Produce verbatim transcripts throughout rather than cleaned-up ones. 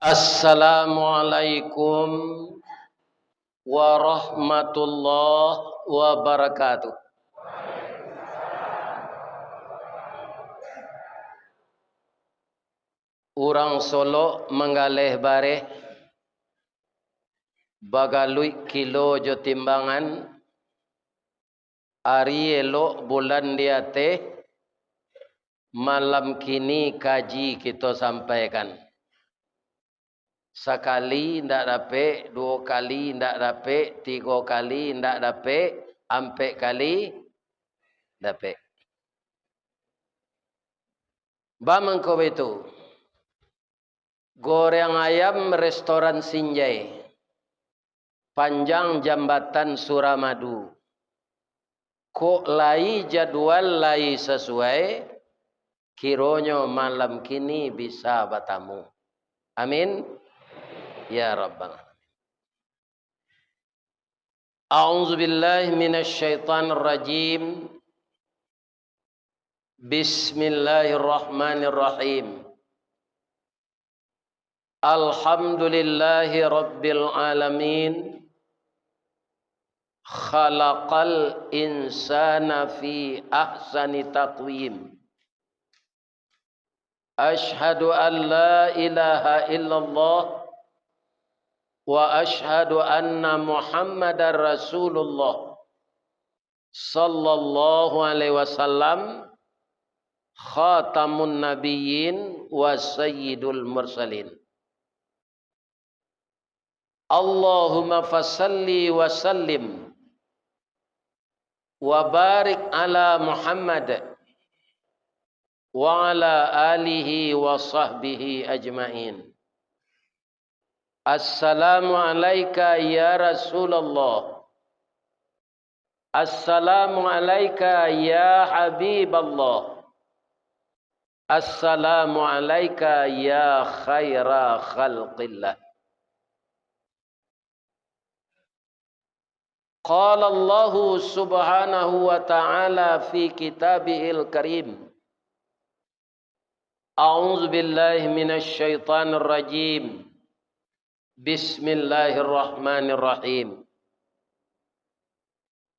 Assalamualaikum warahmatullahi wabarakatuh. Urang Solok manggaleh bareh, bagaluik kilo jo timbangan, ari elok bulan di ateh, malam kini kaji kito sampaikan. Sakali ndak dapek, duo kali ndak dapek, tigo kali ndak dapek, ampek kali dapek. Bamangko baitu, goreng ayam restoran Sinjai, panjang jambatan Suramadu. Kok lai jadwal lai sasuai, kironyo malam kini bisa batamu. Amin. Ya Rabbal Alamin. A'udzubillahi minasyaitonirrajim. Bismillahirrahmanirrahim. Alhamdulillahi rabbil alamin. Khalaqal insana fi ahsani taqwim. Asyhadu an la ilaha illallah wa asyhadu anna Muhammadar Rasulullah sallallahu alaihi wasallam, khatamun nabiyyin wa sayyidul mursalin. Allahumma fasalli wa sallim wa barik ala Muhammad wa ala alihi wa sahbihi ajmain. Assalamu alaika ya Rasulullah. Assalamu alaika ya Habiballah. Assalamu alaika ya khaira khalqillah. Qala Allahu subhanahu wa ta'ala fi kitabihil karim. A'udzu billahi minasy syaithanir rajim. Bismillahirrahmanirrahim.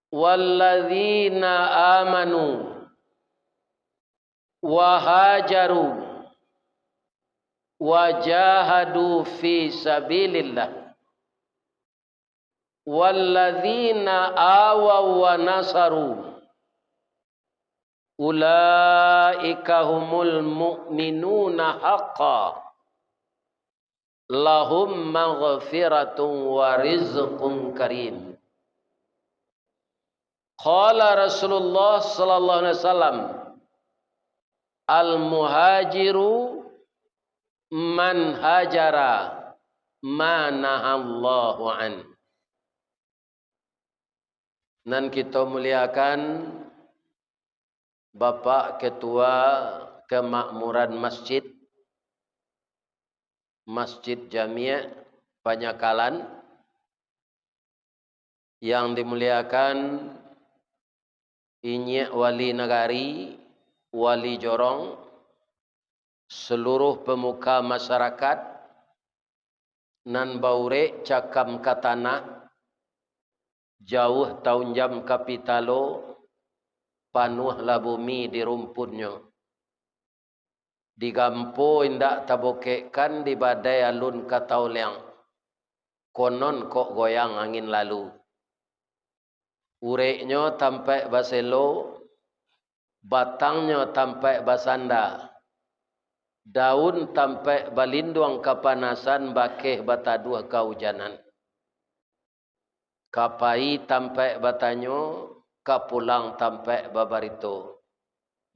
Walladzina amanu wa hajaru wa jahadu fi sabilillah. Walladzina awaw wa nasaru, ulaika humul mu'minuna haqqan, lahum maghfiratun wa rizqun karim. Qala Rasulullah sallallahu alaihi wasallam, "Al-muhajiru man hajara ma nahallahu an." Nan kito muliakan, Bapak Ketua Kemakmuran Masjid, Masjid Jami' Panyakalan, yang dimuliakan Inyiak Wali Nagari, Wali Jorong, saluruh pamuka masarakat, nan baurek cakam ka tanah, jauah taunjam ka pitalo, panuahlah bumi di rumpunnyo. Digampo indak tabokekkan, di badai alun ka taoleang. Konon kok goyang angin lalu. Ureknyo tampaik baselo, batangnyo tampaik basanda, daun tampaik balinduang kapanasan, bakeh bataduah kaujanan. Ka pai tampaik batanyo, ka pulang tampaik babarito,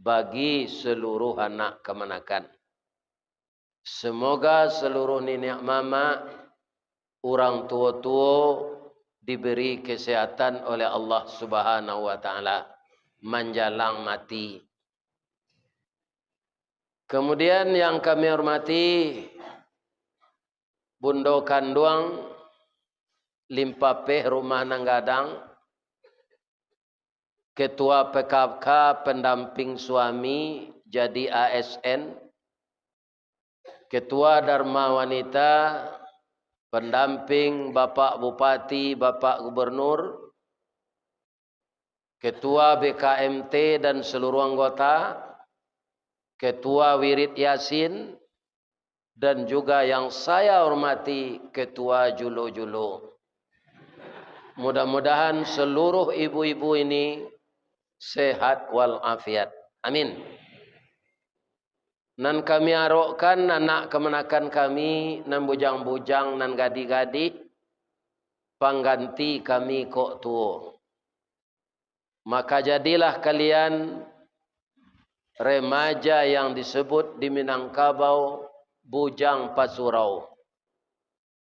bagi saluruh anak kamanakan. Semoga saluruh niniak mamak, urang tuo-tuo diberi kesehatan oleh Allah Subhanahu wa Ta'ala manjalang mati. Kemudian yang kami hormati Bundo Kanduang Limpapeh Rumah Nan Gadang, Ketua P K K Pendamping Suami jadi A S N, Ketua Dharma Wanita, pendamping Bapak Bupati, Bapak Gubernur, Ketua B K M T dan seluruh anggota, Ketua Wirid Yasin, dan juga yang saya hormati Ketua Julo-Julo. Mudah-mudahan seluruh ibu-ibu ini sehat walafiat. Amin. Nan kami arokkan anak kamanakan kami, nan bujang-bujang, nan gadih-gadih, pangganti kami kok tuo. Maka jadilah kalian remaja yang disebut di Minangkabau bujang pasurau.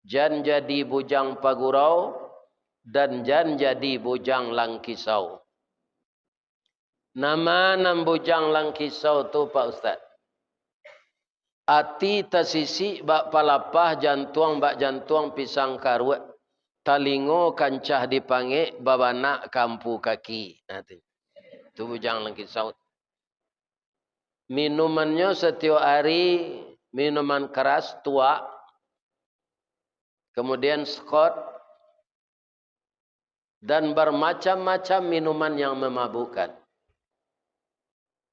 Jan jadi bujang pagurau, dan jan jadi bujang langkisau. Nama nan bujang langkisau tu, Pak Ustaz? Ati tasisik bak palapah, jantuang bak jantuang pisang karuak, talingo kancah dipangek, babanak ka ampu kaki. Nah, tu. Tu bujang langkisau. Minumannyo satiok ari minuman keras, tuak, kemudian Scott, dan bermacam-macam minuman yang memabukkan.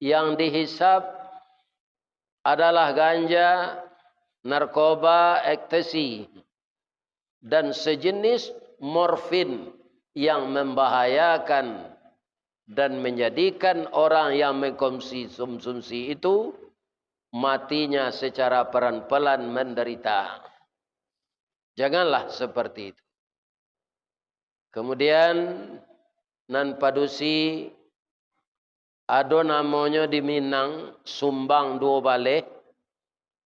Yang dihisap adalah ganja, narkoba, ekstasi, dan sejenis morfin yang membahayakan dan menjadikan orang yang mengkonsumsi itu matinya secara pelan-pelan menderita. Janganlah seperti itu. Kemudian, nan padusi, ado namonyo di Minang, sumbang duo baleh,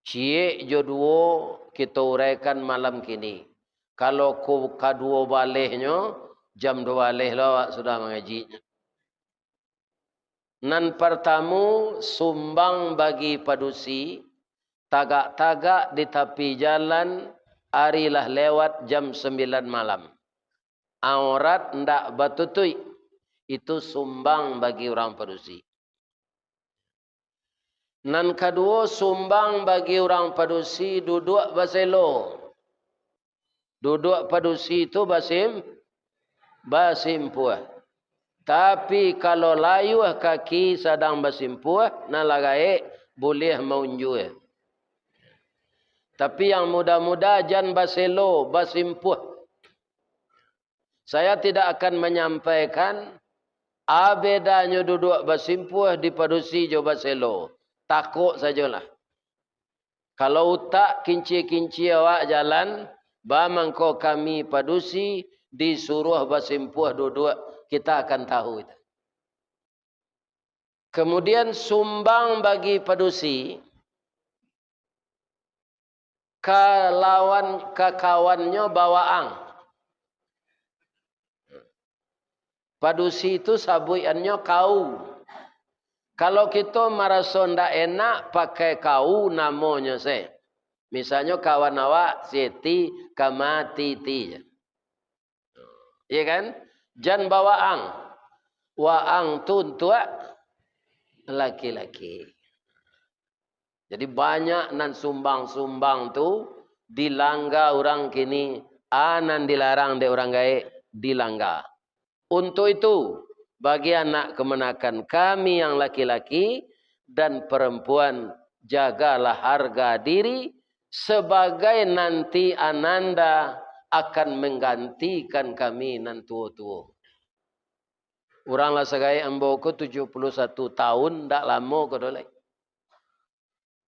ciek jo duo kito uraikan malam kini. Kalau ko-, kaduo balehnyo, jam duo baleh lo awak sudah mangaji. Nan partamu, sumbang bagi padusi, tagak-tagak di tapi jalan, ari lah lewat jam sambilan malam. Aurat ndak batutuik, itu sumbang bagi urang padusi. Nan kaduo, sumbang bagi urang padusi duduak baselo. Duduak padusi tu basim-, basimpuah. Tapi, kalau layuah kaki sadang basimpuah, nan lah gaek, buliah maunjua. Tapi, yang muda-muda jan baselo, basimpuah. Saya tidak akan manyampaikan a bedanyo duduak basimpuah di padusi jo baselo. Takok sajolah. Kalau utak kincia-kincia awak jalan, ba mangko kami padusi disuruah basimpuah duduak, kita akan tahu itu. Kemudian sumbang bagi padusi, kalawan, kakawannyo bawaang. Padusi tu sabuikannyo kau. Kalau kito maraso ndak enak, pakai kau namonyo se. Misalnyo kawan awak, Siti, Kamatiti. Iya kan? Jan bawaang. Waang tu untuak laki-laki. Jadi, banyak nan sumbang-sumbang tu dilangga urang kini, a nan dilarang dek urang gaek dilangga. Untuk itu, bagi anak kamanakan kami yang laki-laki dan perempuan, jagalah harga diri, sebagai nanti ananda akan menggantikan kami nan tuo-tuo. Urang lah sagaek ambo ko tujuah puluah satu tahun, ndak lamo ko doh lai.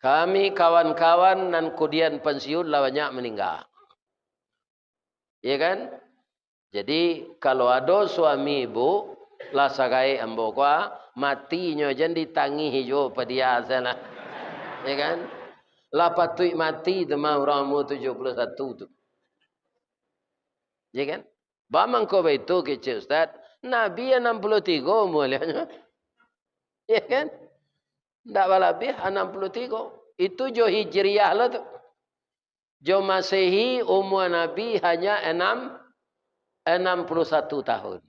Kami kawan-kawan nan kudian pensiun lah banyak maningga. Iya kan? Jadi, kalau ado suami ibu, lah sagaek ambo ko, ah, matinyo jan ditangihi juo padiah salah. Iya kan? Lah patuik mati tu mah urang umur tujuah puluah satu tu. Iya kan? Ba mangko baitu kecek Ustaz, Nabi anam puluah tigo umur liahnyo. Iya kan? Ndak balabiah anam puluah tigo. Itu jo Hijriah lo tu. Jo Masehi, umua Nabi hanya anam, anam puluah satu tahun.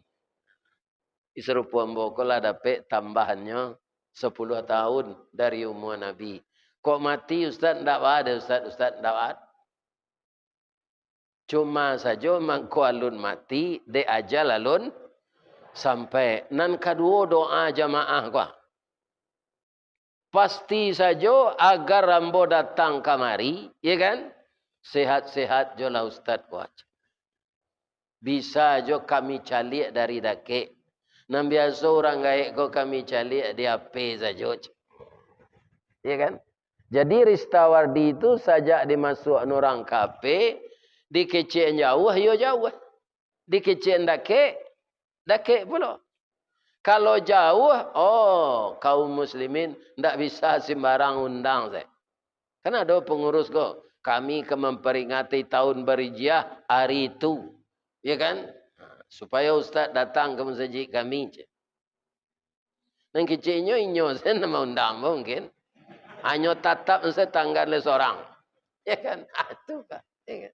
Sarupo ambo ko lah dapek tambahannyo sapuluah tahun dari umua Nabi. Kok mati, Ustaz, ndak ba-a deh, Ustaz, Ustaz, ndak ba-a. Cuma sajo mangko alun mati, dek ajal alun sampai. Nan kaduo, doa jamaah ko. Pasti sajo agar ambo datang kamari, ya kan? Sehat-sehat jolah Ustaz ko. Bisa jo kami caliak dari dakek. Nan biaso urang gaek ko kami caliak di H P sajo. Ya kan? Jadi Ristawardi tu sajak dimasuakan urang ka H P, dikecekan jauah, iyo jauah. Dikecekan dakek, dakek pulo. Kalau jauah, oh, kaum muslimin ndak bisa sembarang undang se. Kan ado pangurus ko, "Kami ka mamperingati tahun Barijiyah hari itu." Ya kan? Supayo ustaz datang ka masajik kami, cek. Nan keceknyo inyo se nan maundang mungkin. Hanyo tatap se tanggal le sorang. Ya kan? Ah, tu kan. Ya kan?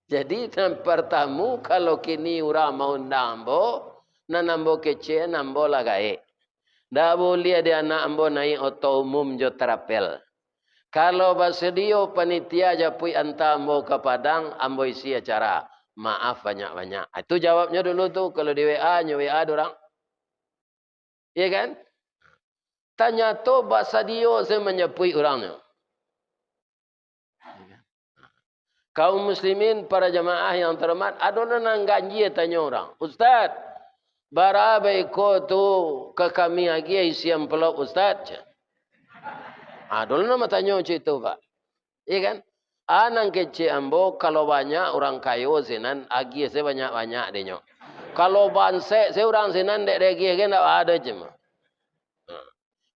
Jadi, nan partamu, kalau kini urang maundang ambo, nan ambo kecek, nan ambo lah gaek. Ndak buliah di anak ambo naik oto umum jo travel. Kalau basadio panitia japuik anta ambo ka Padang, ambo isi acara. Maaf banyak-banyak. Itu jawabnyo dulu tu, kalau di W A, nyo W A dek urang. Iya kan? Tanyato basadio se manjapuik urangnyo. Kaum muslimin, para jamaah yang terhormat, ado nan ganjia tanyo urang, "Ustaz, bara beko tu ka kami agiah isi amplop, Ustaz?" Ado nan batanyo cak itu, Pak. Iya kan? Ah, nan kecek ambo, kalau banyak urang kayo sinan, agiah se banyak-banyak dek nyo. Kalau bansek se urang sinan, dek diagiah ge ndak ado cuma. Nah.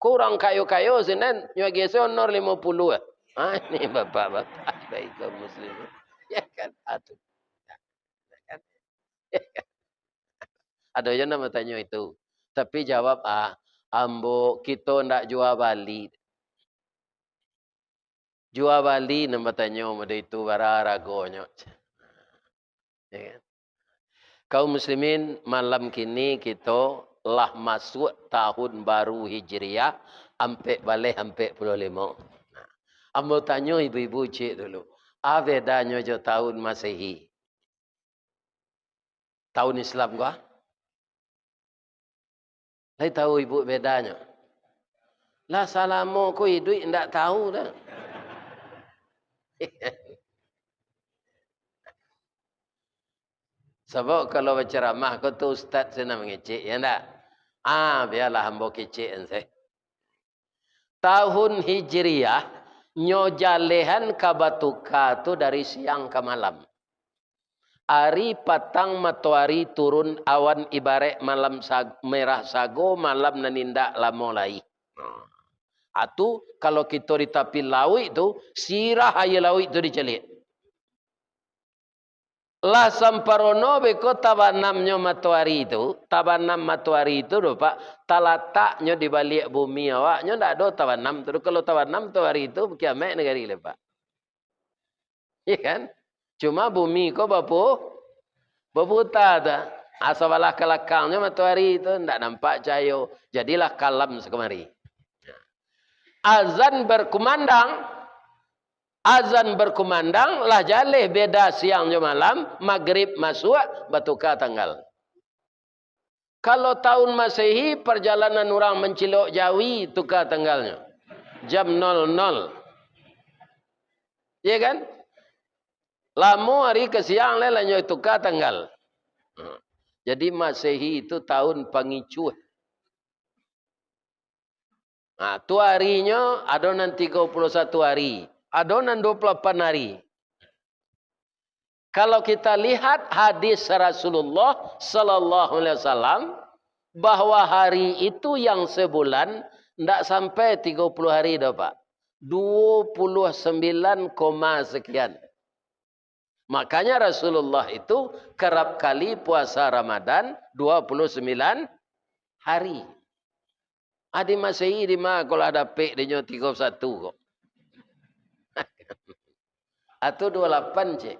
Ko urang kayo-kayo sinan, nyo agiah se honor limo puluah. Ah, ini bapak-bapak, baik kaum muslim. Ya kan? Atuh. Ya kan? Ado juo nan batanyo itu. Tapi jawab, ah, ambo, kito ndak jua bali. Jua bali nan batanyo model itu, bara haragonyo. Ya kan? Kaum muslimin, malam kini kito lah masuak tahun baru Hijriah, ampek baleh ampek puluah limo. Nah, ambo tanyo ibu-ibu ciek dulu, a bedanyo jo tahun Masehi? Tahun Islam ko, ah? Lai tahu ibu bedanyo? Lah salamo ko iduik ndak tahu doh. Sabab kalau bacaramah ko tu ustaz se nan mangecek, ya ndak? Ah, bialah ambo kecek se. Tahun Hijriah, nyo jalehan ka batuka tu dari siang ka malam. Ari patang matoari turun, awan ibarek malam sa-, merah sago, malam nan indak lamo lai. Atu, kalau kito di tapi lauik tu, sirah aia lauik tu dicaliak. Lah samparono beko tabanamnyo matoari tu, tabanam matoari tu doh, Pak, talataknyo di baliak bumi awak, nyo ndak ado tabanam tu doh. Kalau tabanam matoari tu, kiamaik nagari lai, Pak. Iya kan? Cuma bumi ko bapu-, baputa tu. Ah, sabalah ka lakangnyo matoari tu, ndak nampak cahayo. Jadilah kalam sakamari. Azan berkumandang, azan berkumandang, lah jaleh beda siang jo malam, magrib masuak, batuka tanggal. Kalau tahun Masehi, parjalanan urang mancilok jawi, tuka tanggalnyo. Jam nol nol. Iya kan? Lamo ari ka siang lai, lah nyo tuka tanggal. Jadi, Masehi itu tahun pangicuah. Nah, tu arinyo ado nan tigo puluah satu ari, ado nan duo puluah lapan ari. Kalau kita lihat hadis Rasulullah sallallahu alaihi wasallam, bahwa hari itu yang sebulan ndak sampai tigo puluh hari doh, Pak. Duo puluah sambilan koma sekian. Makanya Rasulullah itu kerap kali puasa Ramadan dua puluh sembilan hari. Adi Masehi di ma, kalau lah dapek dinyo tigo satu ko. Atau dua lapan, cek.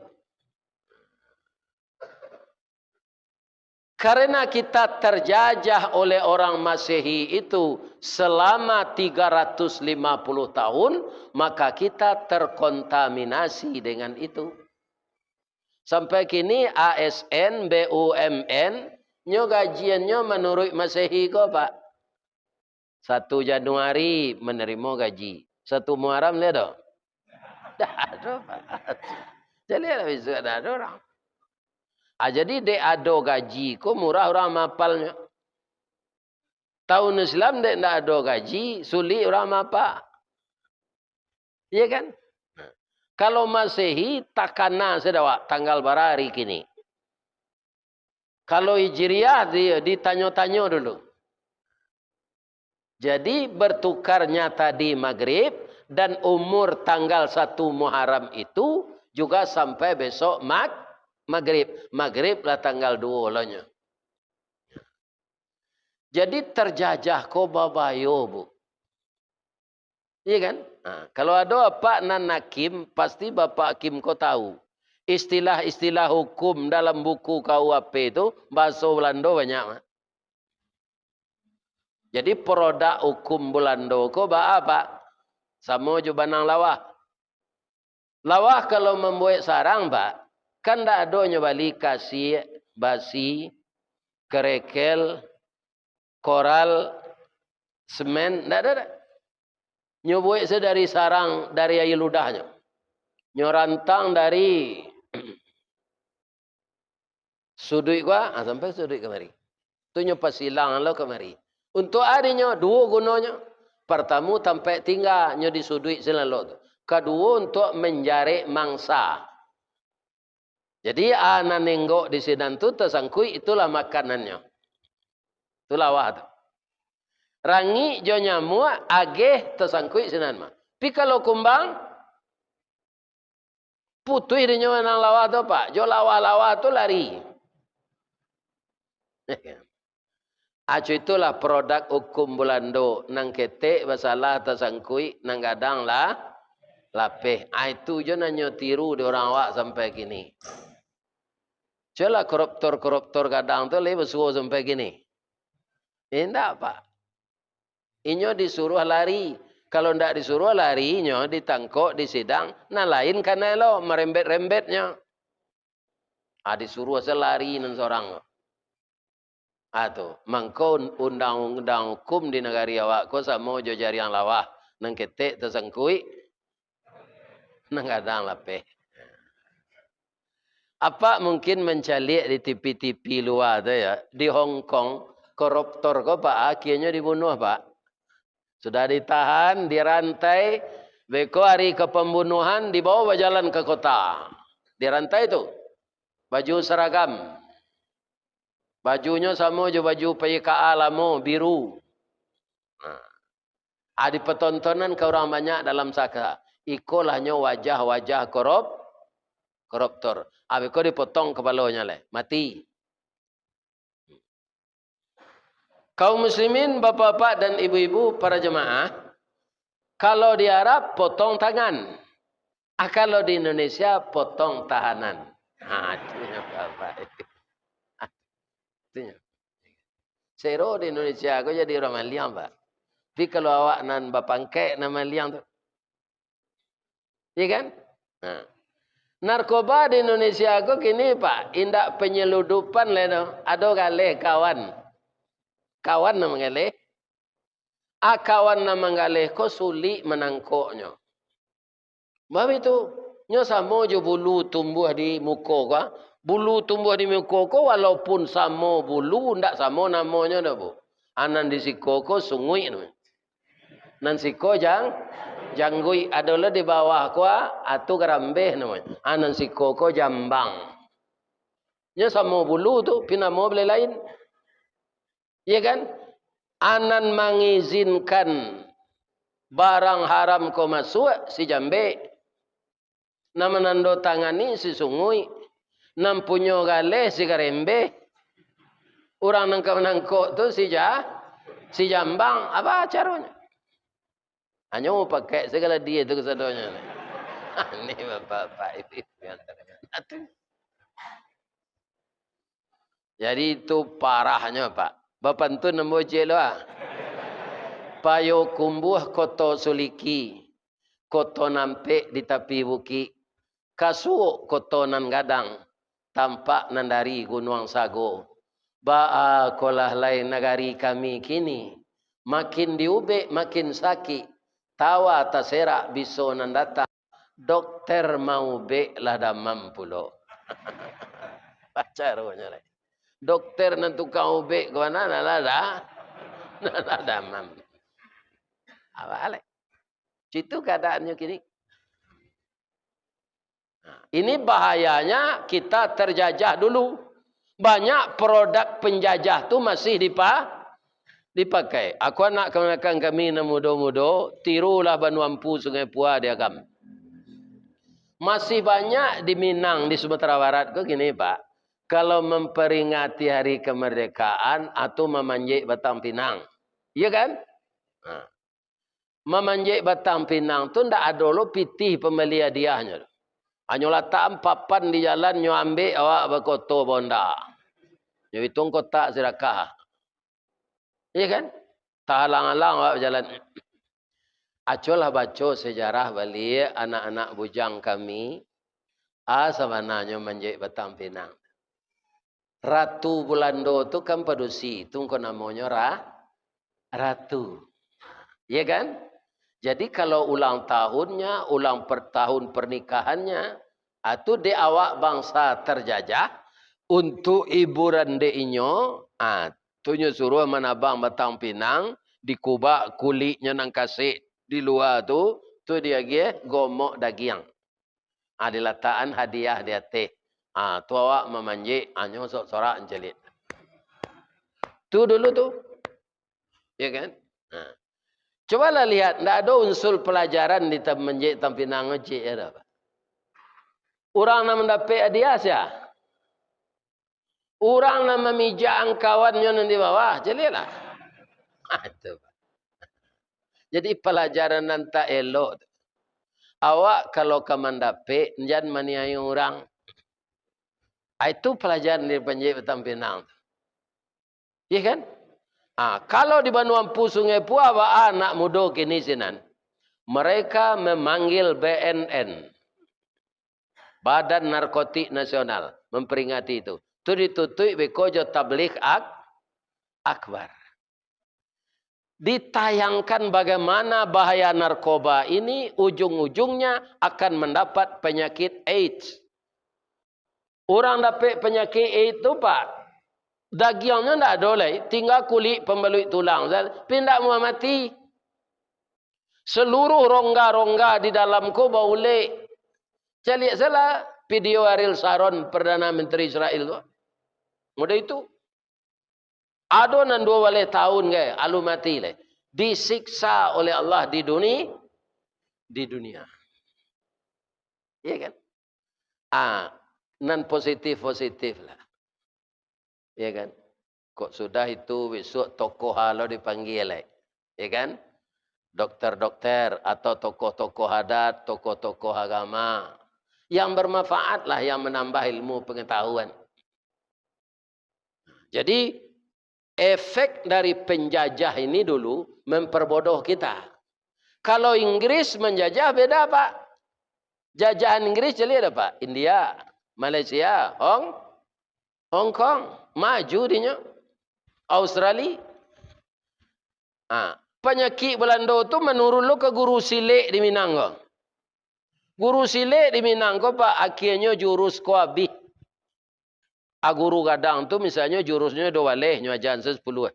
Karena kita terjajah oleh orang Masehi itu selama tiga ratus lima puluh tahun, maka kita terkontaminasi dengan itu. Sampai kini A S N, B U M N, nyo gajiannyo manuruik Masehi ko, Pak. Satu Januari manarimo gaji. Satu Muharram lai ado? Ndak ado, Pak. Jadi lah bisuak ndak ado urang. Ah, jadi dek ado gaji ko murah urang maapalnyo. Tahun Islam dek ndak ado gaji, sulik urang maapa. Iya kan? Nah, kalau Masehi takana sudah, Wak, tanggal bara hari kini. Kalau Hijriah di-, ditanyo-tanyo dulu. Jadi, bertukarnya tadi Magrib dan umur tanggal satu Muharram itu juga sampai besok Mag-, Magrib. Magrib lah tanggal dua ulonyo. Jadi, terjajah ko babayo, Bu. Iya kan? Nah, kalau ado apak nan hakim, pasti bapak hakim ko tahu. Istilah-istilah hukum dalam buku K U H P tu, bahaso Balando banyak, Mak. Jadi, produk hukum Balando ko baa, Pak? Samo jo banang lawah. Lawah kalau mambuek sarang, Pak, kan ndak ado nyo bali kasiak, basi, kerekel, koral, semen, ndak ado, ndak. Nyo buek se dari sarang, dari aia ludahnyo. Nyo rantang dari suduik ko, ah, sampai suduik kamari. Tu nyo pasilang lo kamari. Untuak a dinyo, duo gunonyo. Partamo, tampek tingga nyo di suduik sinan lo tu. Kaduo, untuak manjarek mangsa. Jadi, a nan enggok di sinan tu tasangkuik, itulah makanannyo. Tu lawah tu. Rangik jo nyamuak, ageh tasangkuik sinan mah. Tapi kalau kumbang, putuih dinyo nan lawah tu, Pak. Jo lawah-lawah tu lari. Aco itulah produk hukum Balando, nan ketek basalah tasangkuik, nan gadang lah lapeh. Ah, itu jo nan nyo tiru di urang awak sampai kini. Cubolah koruptor-koruptor gadang tu lai basuo sampai kini. Indak, Pak. Inyo disuruah lari. Kalau ndak disuruah lari, inyo ditangkok, disidang, nan lain kanai lo marembet-rembetnyo. Ah, disuruah se lari nan sorang. Ah, tu. Mangko un-, undang-undang hukum di nagari awak ko samo jo jariang lawah. Nan ketek tasangkuik, nan gadang lapeh. Apak mungkin mancaliak di T V-T V lua tu, ya, di Hong Kong, koruptor ko, Pak, akhianyo dibunuah, Pak. Sudah ditahan, dirantai, beko ari ka pambunuahan, dibawa bajalan ka kota. Dirantai tu. Baju saragam. Bajunyo samo jo baju P Y K A lamo, biru. Nah. Ah, dipatontonan ka urang banyak dalam saka. Ikolah nyo wajah-wajah korup-, koruptor. Ah, beko dipotong kapalonyo lai, mati. Kaum muslimin, bapak-bapak dan ibu-ibu, para jemaah, kalau di Arab, potong tangan. Ah, kalau di Indonesia, potong tahanan. Ah, itu nyo, Bapak. Itu nyo. Sero di Indonesia ko jadi urang maliang, Pak. Tapi kalau awak nan bapangkek, nan maliang tu. Iya kan? Nah. Narkoba di Indonesia ko kini, Pak, indak panyaludupan lai doh. Ado galeh kawan. Kawan nan manggaleh. A kawan nan manggaleh ko sulik manangkoknyo. Baitu, nyo samo jo bulu tumbuah di muko ko, ah. Bulu tumbuah di muko ko, walaupun samo bulu, ndak samo namonyo doh, Bu. A nan di siko ko sunguik namonyo. Nan siko jang-, jangguik, ado lo di bawah ko, ah, a tu garambeh namonyo. A nan siko ko jambang. Nyo samo bulu tu, pi namo baliak lain. Iya kan? A nan mangizinkan barang haram ko masuak, si jambek. Nan manandatangani, si sunguik. Nan punyo galeh, si garembeh. Urang nan ka manangkok tu, si ja-, si jambang. Apa caronyo? Hanyo mupakaik sagalo dia tu kasadonyo. Aneh bapak-bapak ini. Jadi itu parahnyo, Pak. Bapantun ambo ciek lo, ah. Payokumbuah Koto Suliki, koto nampek di tapi bukik, kasuok koto nan gadang, tampak nan dari Gunuang Sago. Baa kolah lai nagari kami kini, makin diubek makin sakik, tawa taserak biso nan datang, dokter maubek lah damam pulo. Pacaronyo lai. Dokter nan tukang ubek ko nan lah da-, nan lah damam. Apo lai? Situ keadaannyo kini. Nah, ini bahayanya kita terjajah dulu. Banyak produk penjajah tu masih dipa-, dipakai. Aku anak kamanakan kami nan mudo-mudo, tirulah Banuampu Sungai Pua di Agam. Masih banyak di Minang, di Sumatera Barat ko gini, Pak. Kalau memperingati hari kemerdekaan, atau mamanjek batang pinang. Iya kan? Nah. Mamanjek batang pinang tu ndak ado lo pitih pambali hadiahnyo. Hanyo latakan papan di jalan, nyo ambek awak bakoto bonda. Nyo ituang kotak sidakah. Iya kan? Tahalang-alang awak bajalan. Acolah baco sejarah baliak anak-anak bujang kami, a sabananyo manjek batang pinang. Ratu Bulando tu kan padusi, tu ko namonyo ra-, ratu. Iya kan? Jadi kalau ulang tahunnya, ulang per-, tahun pernikahannya, ah, tu dek awak bangsa terjajah, untuk hiburan dek inyo, ah, tu nyo suruah manabang batang pinang, dikubak kuliknyo nan kasek di lua tu, tu diagiah gomok dagiang. Ah, dilatakan hadiah di ateh. Ah, tu awak mamanjek, hanyo sorak-sorak mancaliak. Tu dulu tu. Ya kan? Nah. Cobalah lihat, ndak ado unsur pelajaran di tam-, manjek batang pinang ciek, ado apo? Urang nan mandapek hadiah sia? Urang nan mamijak angkawannyo nan di bawah, caliaklah. Itu. Jadi palajaran nan tak elok tu. Awak kalau ka mandapek, jan maniayo urang. Ah, itu palajaran dari panjahik batang pinang tu. Iya kan? Ah, kalau di Banuampu Sungai Pua, baa anak mudo kini sinan. Mereka memanggil B N N. Badan Narkotik Nasional memperingati itu. Tu ditutuik beko jo tabligh ak-, akbar. Ditayangkan bagaimana bahaya narkoba ini ujung-ujungnya akan mendapat penyakit AIDS. Urang dapek penyakit AIDS tu, Pak, dagiangnyo ndak ado lai, tingga kulik pambaluik tulang, tapi ndak muah mati. Seluruh rongga-rongga di dalam ko baulek. Caliak salah video Ariel Sharon, Perdana Menteri Israel tu. Mudah itu. Ado nan duo baleh tahun gai, alun mati lai. Disiksa oleh Allah di duni-, di dunia. Iya kan? Ah, nan positif-positif lah. Ya kan? Kok sudah itu, besok tokoh lo dipanggil, eh. Ya kan? Dokter-dokter atau tokoh-tokoh adat, tokoh-tokoh agama. Yang bermanfaat lah, yang menambah ilmu pengetahuan. Jadi, efek dari penjajah ini dulu memperbodoh kita. Kalau Inggris menjajah, beda, Pak. Jajahan Inggris caliak ado, Pak? India, Malaysia, Hong, Hong Kong, maju dinyo. Australia. Ha, panyakik Belando tu manurun lo ka guru silek di Minang ko. Guru silek di Minang ko, Pak, akhianyo jurus ko abih. A guru gadang tu, misalnyo, jurusnyo duo baleh, nyo ajahan se sepuluah.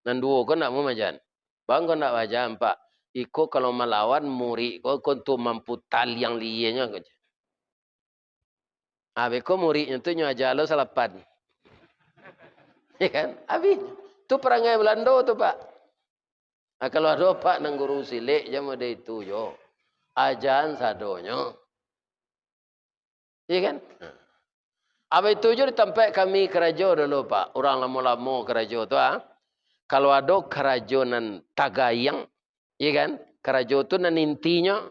Nan duo ko ndak mau maajahan. Baa ko ndak maajahan, Pak? Iko kalau malawan murik ko, ko tu mampu taliang lienyo ko. Abih ko muridnyo tu nyo aja lo salapan. Ya kan? Abih. Tu parangai Belando tu, Pak. Ah, kalau ado, Pak, nan guru silek, jan model itu jo. Ajahan sadonyo. Iya kan? Nah. Abih itu jo di tampek kami karajo dulu, Pak. Urang lamo-lamo karajo tu, ah. Kalau ado karajo nan tagayang, iya kan? Karajo tu nan intinyo,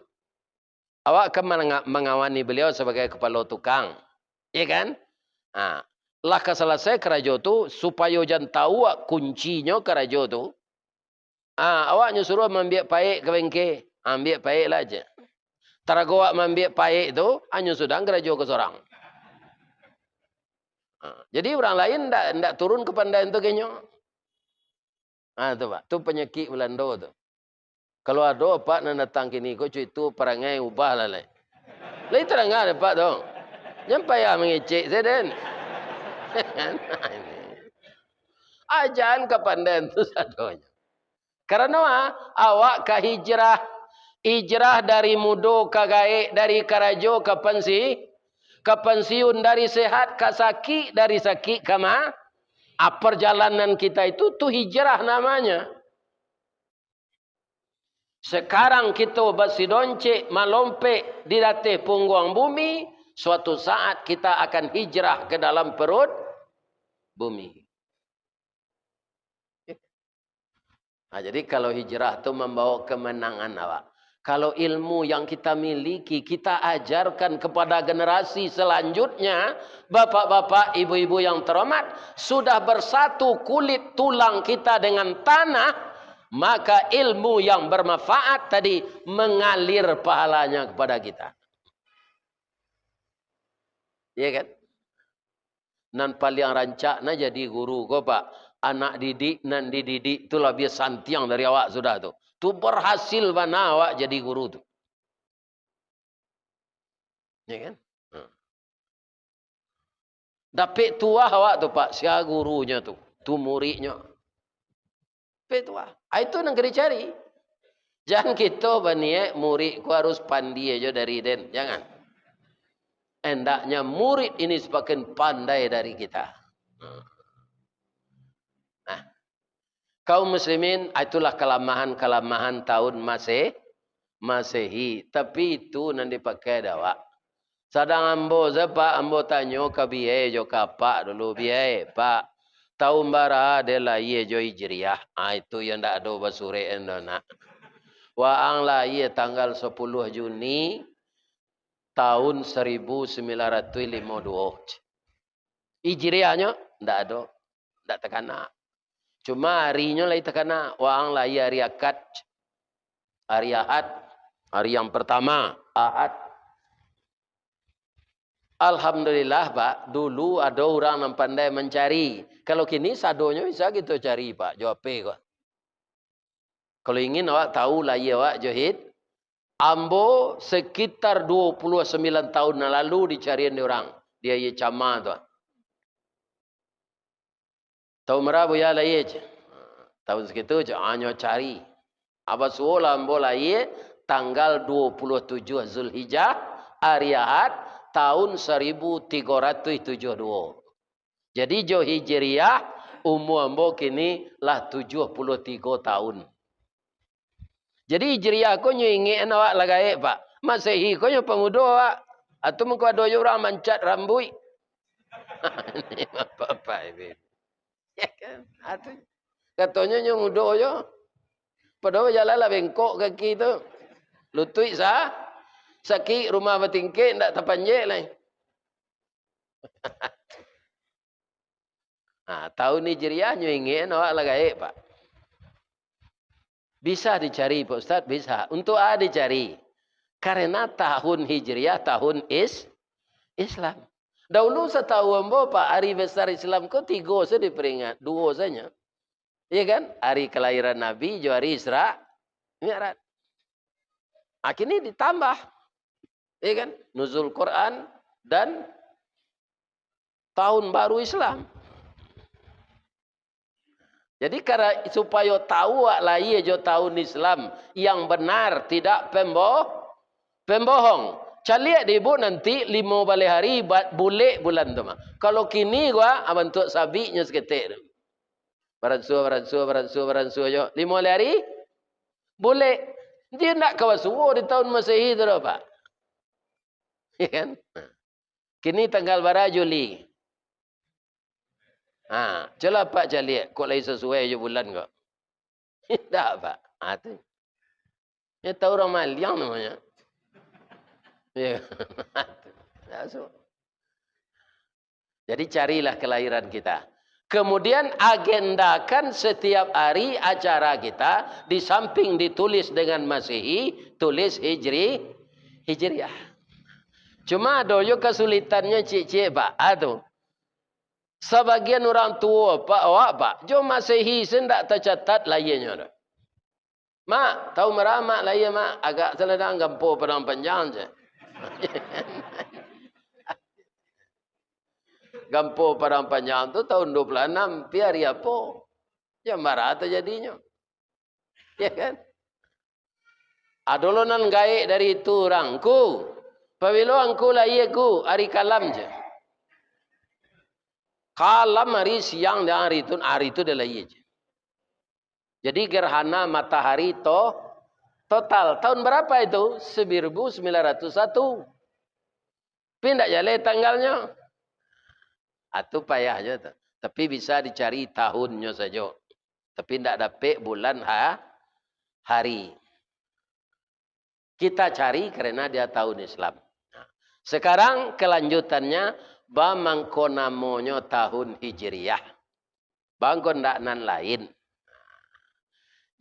awak kan manga-, mangawani beliau sabagai kapalo tukang. Iya kan? Ha. lah ka salasai karajo tu, supayo jan tau awak kuncinyo karajo tu, ah, awak nyo suruah maambiak paek ka bengke, ambiak paek lah, cek. Tarago awak maambiak paek tu, anyo sudah karajo ka sorang. Ah, jadi urang lain ndak, ndak turun kapandaian tu ka inyo. Ah, tu, Pak. Tu panyakik Balando tu. Kalau ado, Pak, nan datang kini ko, cuy, tu parangai ubah lah, lai. Lai tarang dek Pak tu. Jan payah mangecek sajo den. Ajan kapandaian tu sadonyo. Karano, ah, awak ka hijrah. Hijrah dari mudo ka gaek, dari karajo ka pansi-, ka pansiun, dari sehat ka sakik, dari sakik ka ma-, ah, perjalanan kita itu, tu hijrah namanya. Sekarang kito basidoncek malompek di ateh pungguang bumi, suatu saat kita akan hijrah ke dalam perut bumi. Nah, jadi kalau hijrah tu mambawa kemenangan awak. Kalau ilmu yang kita miliki, kita ajarkan kepada generasi selanjutnya, bapak-bapak, ibu-ibu yang terhormat, sudah bersatu kulit tulang kita dengan tanah, maka ilmu yang bermanfaat tadi mengalir pahalanya kepada kita. Iya kan? Nan paliang rancak nah jadi guru ko, Pak. Anak didik nan dididik tu labiah santiang dari awak sudah tu. Tu berhasil bana awak jadi guru tu. Ya kan? Hmm. Dapek tuah awak tu, Pak, sia gurunyo tu, tu muridnyo. Dapek tuah. Ah, itu nan ka dicari. Jan kito baniaik murid ko harus pandai jo dari den, jangan. Hendaknya murid ini semakin pandai dari kita. Nah, kaum muslimin, itulah kalamahan-kalamahan tahun Maseh-, Masehi. Tapi itu nan dipakai dek awak. Sadang ambo se, Pak, ambo tanyo ka biai jo ka apak dulu, "Biai, Pak, tahun bara den lahia jo Hijriah?" Ah, itu yo ndak ado basurek endo, nak. "Waang lahia tanggal sapuluah Juni tahun saribu sambilan ratuih limo duo." Hijriahnyo ndak ado, ndak takana. Cuma arinyo lai takana, waang lahia ari Akad, ari Ahad, ari yang pertama, Ahad. Alhamdulillah, Pak, dulu ado urang nan pandai mancari. Kalau kini sadonyo bisa kito cari, Pak, jo H P ko. Kalau ingin awak tahu lahia awak jo Hijriah, ambo sekitar dua puluh sambilan tahun nan lalu dicarian dek urang, di Aia Cama tu. Tahun bara Buya lahia, ceh? Tahun sakitu, ceh, ah, nyo cari. Abah suo lah ambo lahia tanggal dua puluh tujuh Zulhijjah, ari Ahad, tahun saribu tigo ratuih tujuah duo. Jadi, jo Hijriah, umua ambo kini lah tujuah puluah tigo tahun. Jadi, Hijriah ko nyo ingek awak lah gaek, Pak. Masehi ko nyo pamudo awak. Atau mangko ado jo urang mancat rambuik. Ini bapak-bapak ini. Ya kan? Atu. Katonyo nyo mudo jo. Padahal bajalan lah bengkok kaki tu. Lutuik sa-, sakik, rumah batingkek, ndak tapanjek lai. Nah, tahun Hijriah nyo ingek awak lah gaek, Pak. Bisa dicari, Pak Ustaz? Bisa. Untuk a dicari? Karena tahun Hijriah, tahun Is-, Islam. Dahulu satahu ambo, Pak, hari besar Islam ko tigo sajo diperingat, duo sajo. Iya kan? Hari kelahiran Nabi jo hari Isra Mi'raj. Ah, kini ditambah. Iya kan? Nuzul Quran dan tahun baru Islam. Jadi, kara-, supayo tahu awak lahia jo tahun Islam yang benar, tidak pembo-, pembohong. Caliak di ibu nanti limo baleh hari ba-, bulek bulan tu mah. Kalau kini ko, ah, bantuak sabiknyo saketek tu. Baransua, baransua, baransua, baransua jo. Limo baleh hari, bulek. Dia ndak ka basuo di tahun Masehi tu doh, Pak. Iya kan? Kini tanggal bara Juli? Ha, cubolah Apak caliak, kok lai sasuai jo bulan ko? Indak, Pak. Ha, tu. Nyo tahu urang maliang namonyo. Yo. Ndak masuak. Jadi carilah kelahiran kita. Kemudian agendakan setiap hari acara kita, di samping ditulis dengan Masehi, tulis Hijri, Hijriah. Cuma ado jo kasulitannyo ciek-ciek, Pak. Ah, tu. Sabagian urang tuo, Pak, awak, Pak, jo Masehi se ndak tacatat lahianyo tu. Mak, tahun bara Mak lahia, Mak? Agak saladang, gampo Padang Panjang se. Gampo Padang Panjang tu tahun dua puluh anam, pi ari apo? Jam bara tajadinyo? Ya kan? Ado lo nan gaek dari itu urang, "Ngku, pabilo angku lahia, Ngku?" "Ari kalam," je. Kalam ari siang dan ari tu, ari tu dah lahia je. Jadi gerhana matahari to-, total. Tahun berapa itu? Seribu sembilan ratus satu. Tapi ndak jaleh tanggalnyo. Ah, tu payah jo tu. Tapi bisa dicari tahunnyo sajo. Tapi ndak dapek bulan ha-, hari. Kita cari karena dia tahun Islam. Nah, sekarang kelanjutannya, ba mangko namonyo tahun Hijriah. Ba mangko ndak nan lain.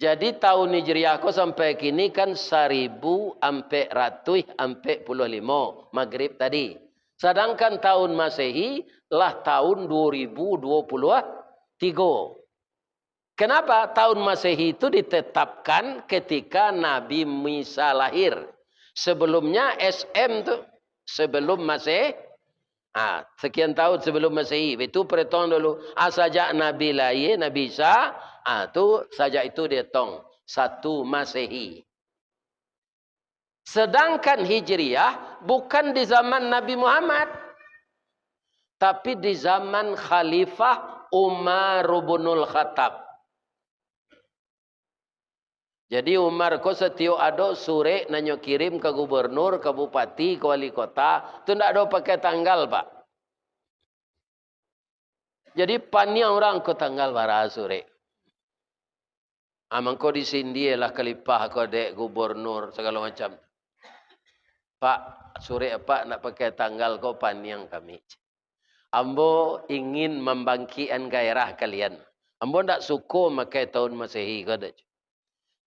Jadi tahun Hijriah ko sampai kini kan saribu ampek ratuih ampek puluah limo, Magrib tadi. Sadangkan tahun Masehi lah tahun dua ribu dua puluh tigo. Kenapa tahun Masehi itu ditetapkan ketika Nabi Isa lahir? Sebelumnya S M tu, sebelum Maseh-, ah, sekian tahun sebelum Masehi. Itu perhitungan dulu. Ah, sajak Nabi lahir, Nabi Isa, ah, tu sajak itu dihitung satu Masehi. Sedangkan Hijriah bukan di zaman Nabi Muhammad, tapi di zaman Khalifah Umar bin Khattab. Jadi Umar ko satiok ado surek nan nyo kirim ka gubernur, ka bupati, ka wali kota, tu ndak ado pakai tanggal, Pak. Jadi paniang urang ko tanggal bara surek. Ah, mangko disindialah kalipah ko dek gubernur sagalo macam. "Pak, surek Apak ndak pakai tanggal ko paniang kami. Ambo ingin mambangkikkan gairah kalian. Ambo ndak suko makai tahun Masehi ko dek.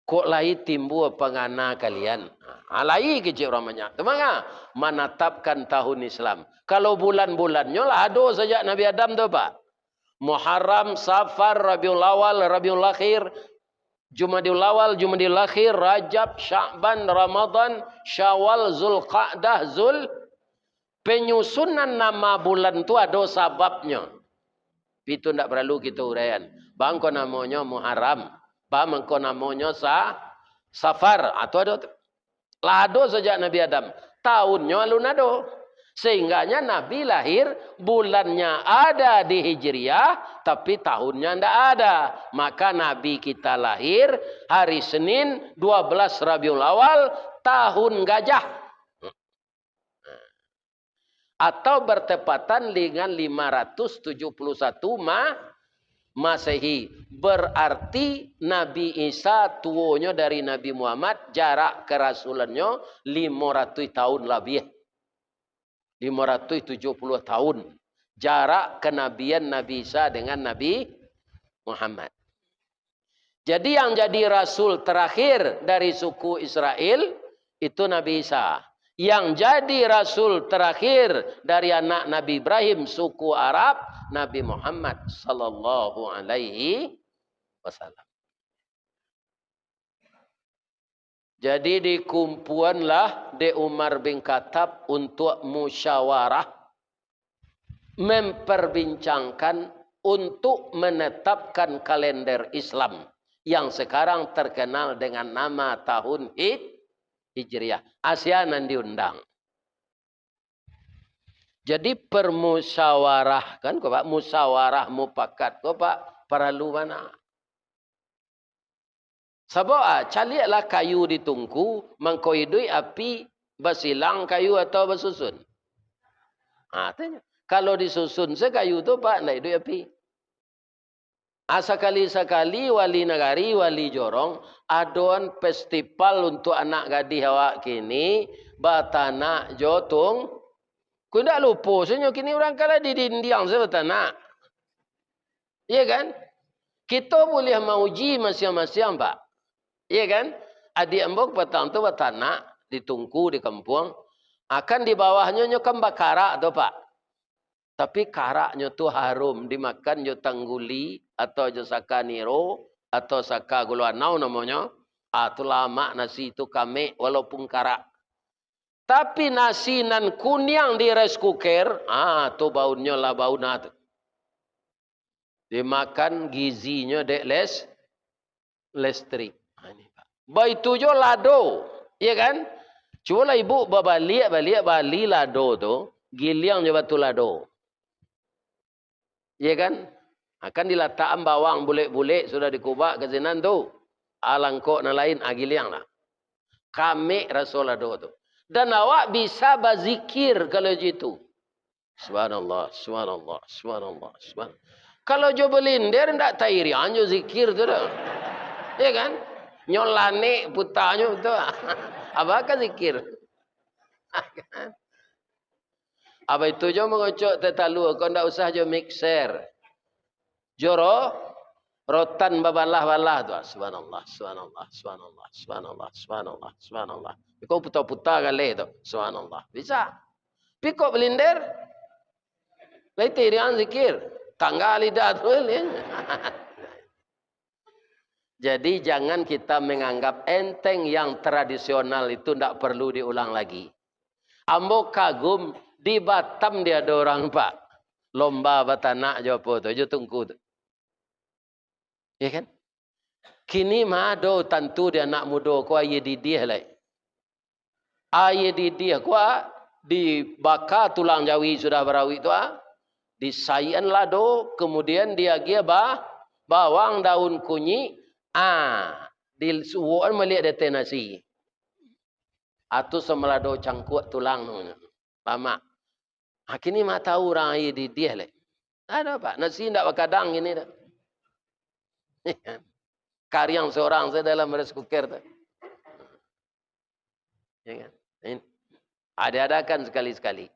Kok lai timbua pangana kalian?" Ah, lai kecek urang banyak. Tu manga manatapkan tahun Islam. Kalau bulan-bulannyo lah ado sajak Nabi Adam tu, Pak. Muharram, Safar, Rabiul Awal, Rabiul Akhir, Jumadiul Awal, Jumadiul Akhir, Rajab, Sya'ban, Ramadan, Syawal, Zulqa'dah, Zul-, penyusunan nama bulan tu ado sababnyo. Itu ndak paralu kito uraian. Ba mangko namonyo Muharram, ba mangko namonyo Sa-, Safar, atau ado tu. Lah ado sajak Nabi Adam. Tahunnyo alun ado. Sehingganya Nabi lahir, bulannya ada di Hijriah, tapi tahunnya ndak ada. Maka Nabi kita lahir hari Senin, dua belas Rabiul Awal, tahun gajah. Atau bertepatan dengan lima ratus tujuh puluh satu Ma-, Masehi. Berarti Nabi Isa tuonyo dari Nabi Muhammad, jarak kerasulannyo limo ratuih tahun labiah. Limo ratuih tujuh puluh tahun. Jarak kenabian Nabi Isa dengan Nabi Muhammad. Jadi, yang jadi rasul terakhir dari suku Israel, itu Nabi Isa. Yang jadi rasul terakhir dari anak Nabi Ibrahim, suku Arab, Nabi Muhammad sallallahu alaihi wasallam. Jadi, dikumpuanlah dek Umar bin Khattab untuk musyawarah, memperbincangkan untuk menetapkan kalender Islam yang sekarang terkenal dengan nama tahun Hij-, Hijriah. Asia nan diundang. Jadi, permusyawarah, kan, ko, Pak, musyawarah mupakat, ko, Pak, paralu bana. Sabab, ah, caliaklah kayu di tungku, mangko iduik api basilang kayu atau basusun. Ah, tanyo. Kalau disusun se kayu tu, Pak, ndak iduik api. Ah, sakali-sakali wali nagari, wali jorong, adoan festival untuk anak gadih awak kini, batanak jo tung-, Ko indak lupo sajo kini urang ka lah di dindiang sajo batanak. Iya kan? Kito buliah mauji masiang-masiang, Pak. Iya kan? Adiak ambo patang tu batanak di tungku di kampuang. Akan di bawahnyo nyo kan bakarak tu, Pak. Tapi karaknyo tu harum, dimakan jo tangguli, atau jo saka niro, atau saka gulo anau namonyo. Ah, tu lamak nasi tu, kamek walaupun karak. Tapi nasi nan kuniang di rice cooker, ah, tu baunnyo lah bau nah tu. Dimakan gizinyo dek les-, listrik. Ha, ini, Pak. Baitu jo lado, iya kan? Cubolah ibu babaliak-baliak bali lado tu, giliang jo batu lado. Iya kan? Akan dilatakan bawang bulek-bulek, sudah dikubak ka sinan tu. Alangkok nan lain, ah, giliang lah. Kamek raso lado tu. Dan awak bisa bazikir kalau jitu. Subhanallah, subhanallah, subhanallah, subhanallah. Kalau jo balinder, ndak tairiang jo zikir tu doh. Ya kan? Nyo lanek putanyo tu. Apa ka zikir? Apa itu jo mangocok teh talua, kok ndak usah jo mixer. Jo ro-, rotan babalah-balah tu. Ah, subhanallah, subhanallah, subhanallah, subhanallah, subhanallah, subhanallah. Kok puta-puta galeh tu. Subhanallah. Bisa. Pi kok balinder, lai tairiang zikir. Tangga lidah tu. Jadi, jangan kita menganggap enteng yang tradisional itu ndak perlu diulang lagi. Ambo kagum, di Batam dia ada orang, Pak. Lomba batanak jo apo tu, jo tungku tu. Ya kan? Kini ma ado tantu di anak mudo ko aia didih lai. Aia didih ko, ah, dibaka tulang jawi sudah barawik tu, ah, disaian lado, kemudian diagiah ba-, bawang daun kunyik, ah, disuokan baliak di ateh nasi. Atu samalado cangkuak tulang tu. Pamak. Ha, kini ma tau urang aia didih lai. Ado, Pak. Nasi indak bakadang kini tu. Kariang sorang sajo dalam rice cooker tu. Ya kan? Ini. Ha, diadakan sekali-sekali.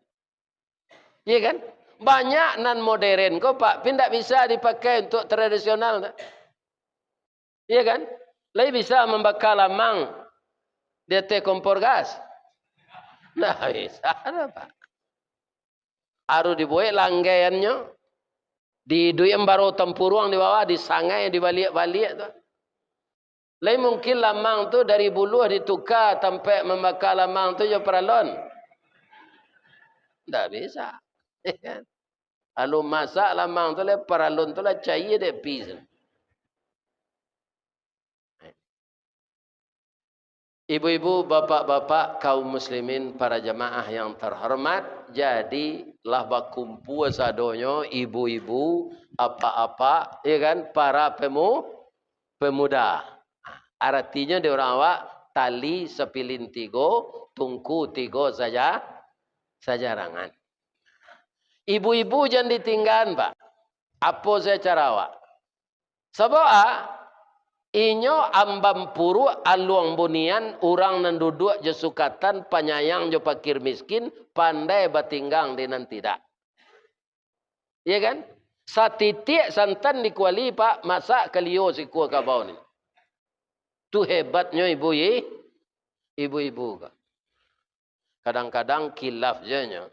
Ya kan? Banyak nan modern ko, Pak, pi ndak bisa dipakai untuk tradisional tu. Iya kan? Lai bisa mambaka lamang di ateh kompor gas? Ndak bisa doh, Pak. Harus dibuek langgaiannyo, diiduikan baro tampuruang di bawah, disangai, dibaliak-baliak tu. Lai mungkin lamang tu dari buluah dituka tampek mambaka lamang tu jo paralon? Ndak bisa. Lalu masak lamang tu lah, paralon tu lah caia dek api tu. Ibu-ibu, bapak-bapak, kaum muslimin, para jamaah yang terhormat, jadi lah bakumpua sadonyo, ibu-ibu, apak-apak, ya kan, para pemu-, pemuda. Aratinyo di urang awak, tali sapilin tigo, tungku tigo saja, sajarangan. Ibu-ibu jan ditinggaan, Pak. Apo sajo cara awak? Sabab, ah, inyo ambam puruak aluang bunian, urang nan duduak jo sukatan, panyayang jo pakir miskin, pandai batinggang di nan tidak. Iya kan? Satitiak santan di kuali, Pak, masak kalio sikua kabau ni. Tu hebatnyo ibu i-, ibu-ibu ko. Kadang-kadang kilaf je nyo.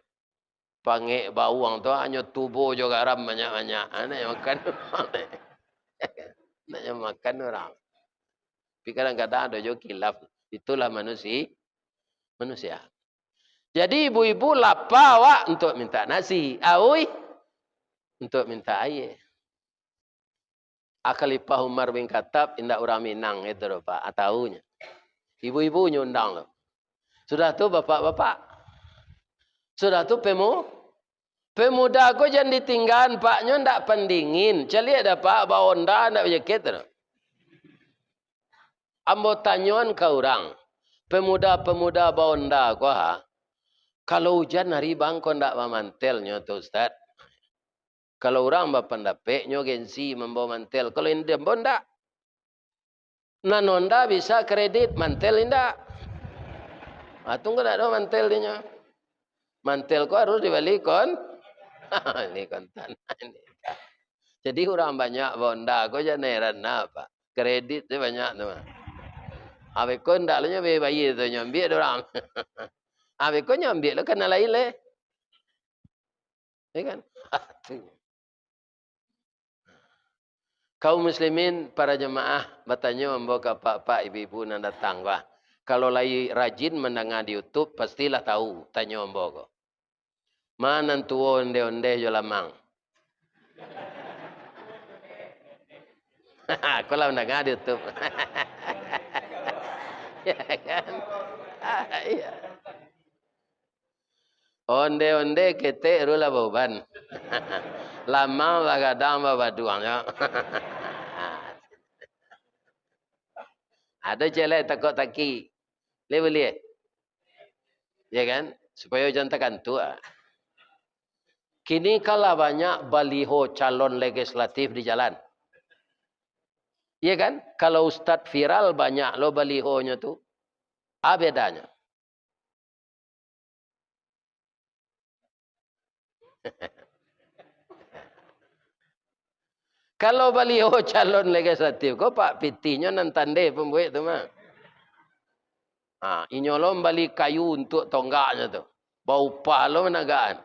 Pangek bawang tu hanyo tubo jo garam banyak-banyak. Anak yang makan urang. Anak yang makan urang. Tapi kadang-kadang ado jo kilaf. Itulah manusi-, manusia. Jadi ibu-ibu lapa awak untuk minta nasi. Auih untuk minta aia. Ah, Khalifah Umar bin Khattab indak urang Minang itu doh, Pak. Ah, taunyo. Ibu-ibu nyo undang tu. Sudah tu bapak-bapak. Sudah tu pemu-, pemuda ko jan ditinggaan, Pak, nyo ndak pandingin. Caliak dah, Pak, ba-Honda ndak bajakit tu. Ambo tanyoan ka urang, pemuda-pemuda ba-Honda ko ha, kalau ujan hari bangko ndak bamantel nyo tu, Ustaz? Kalau urang bapandapek, nyo gengsi mambawa mantel. Kalau indak, ambo ndak. Nan Honda bisa kredit, mantel indak. Ah, tunggu ndak ado mantel dinyo. Mantel ko harus dibali kon-, ini kontan. Jadi urang banyak bahonda ko jan heran, nah, Pak. Kredit tu banyak tu, mah. Abih ko ndak lo nyo bayia-bayia tu, nyo ambiak dek urang. Abih ko nyo ambiak lo kana lain leh. Ya kan? Kaum muslimin, para jamaah, batanyo ambo ka apak-apak, ibu-ibu nan datang, bah. Kalau lai rajin mandanga di YouTube, pastilah tahu, tanyo ambo ko. Ma nan tuo onde-onde jo lamang? Aku lah mandanga di YouTube. Ya kan? Ah, iya. Onde-onde ketek, rulah bauban. Lamang bagadang babaduang, yo. Ado celek takok taki. Leh buliah? Ya kan? Supayo jan takantuak. Kini kan lah banyak baliho calon legislatif di jalan. Iya kan? Kalau ustad viral, banyak lo balihonyo tu. A bedanyo. Kalau baliho calon legislatif ko, Pak, pitihnyo nan tandeh pambuek tu mah. Ha, inyo lo mambali kayu untuak tonggaknyo tu. Baupah lo managakan.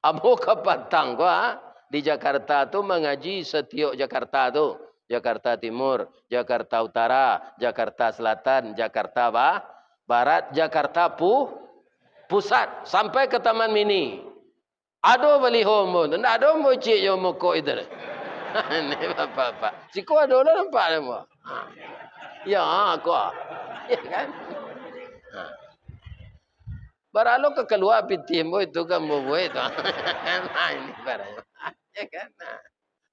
Ambo kapatang ko, ha, di Jakarta tu mangaji satiok Jakarta tu. Jakarta Timur, Jakarta Utara, Jakarta Selatan, Jakarta Ba-, Barat, Jakarta Pu-, Pusat, sampai ka Taman Mini. Ado baliho ambo tu, ndak ado ambo ciek jo mokok itu. Ini bapak-bapak. Siko ado lah nampak dek ambo. Ha. Ya, ko. Ya kan? Ha. Baralo ka kalua pitih ambo itu ka ambo buek tu. Nah, ini baranyo. Ya kan? Nah.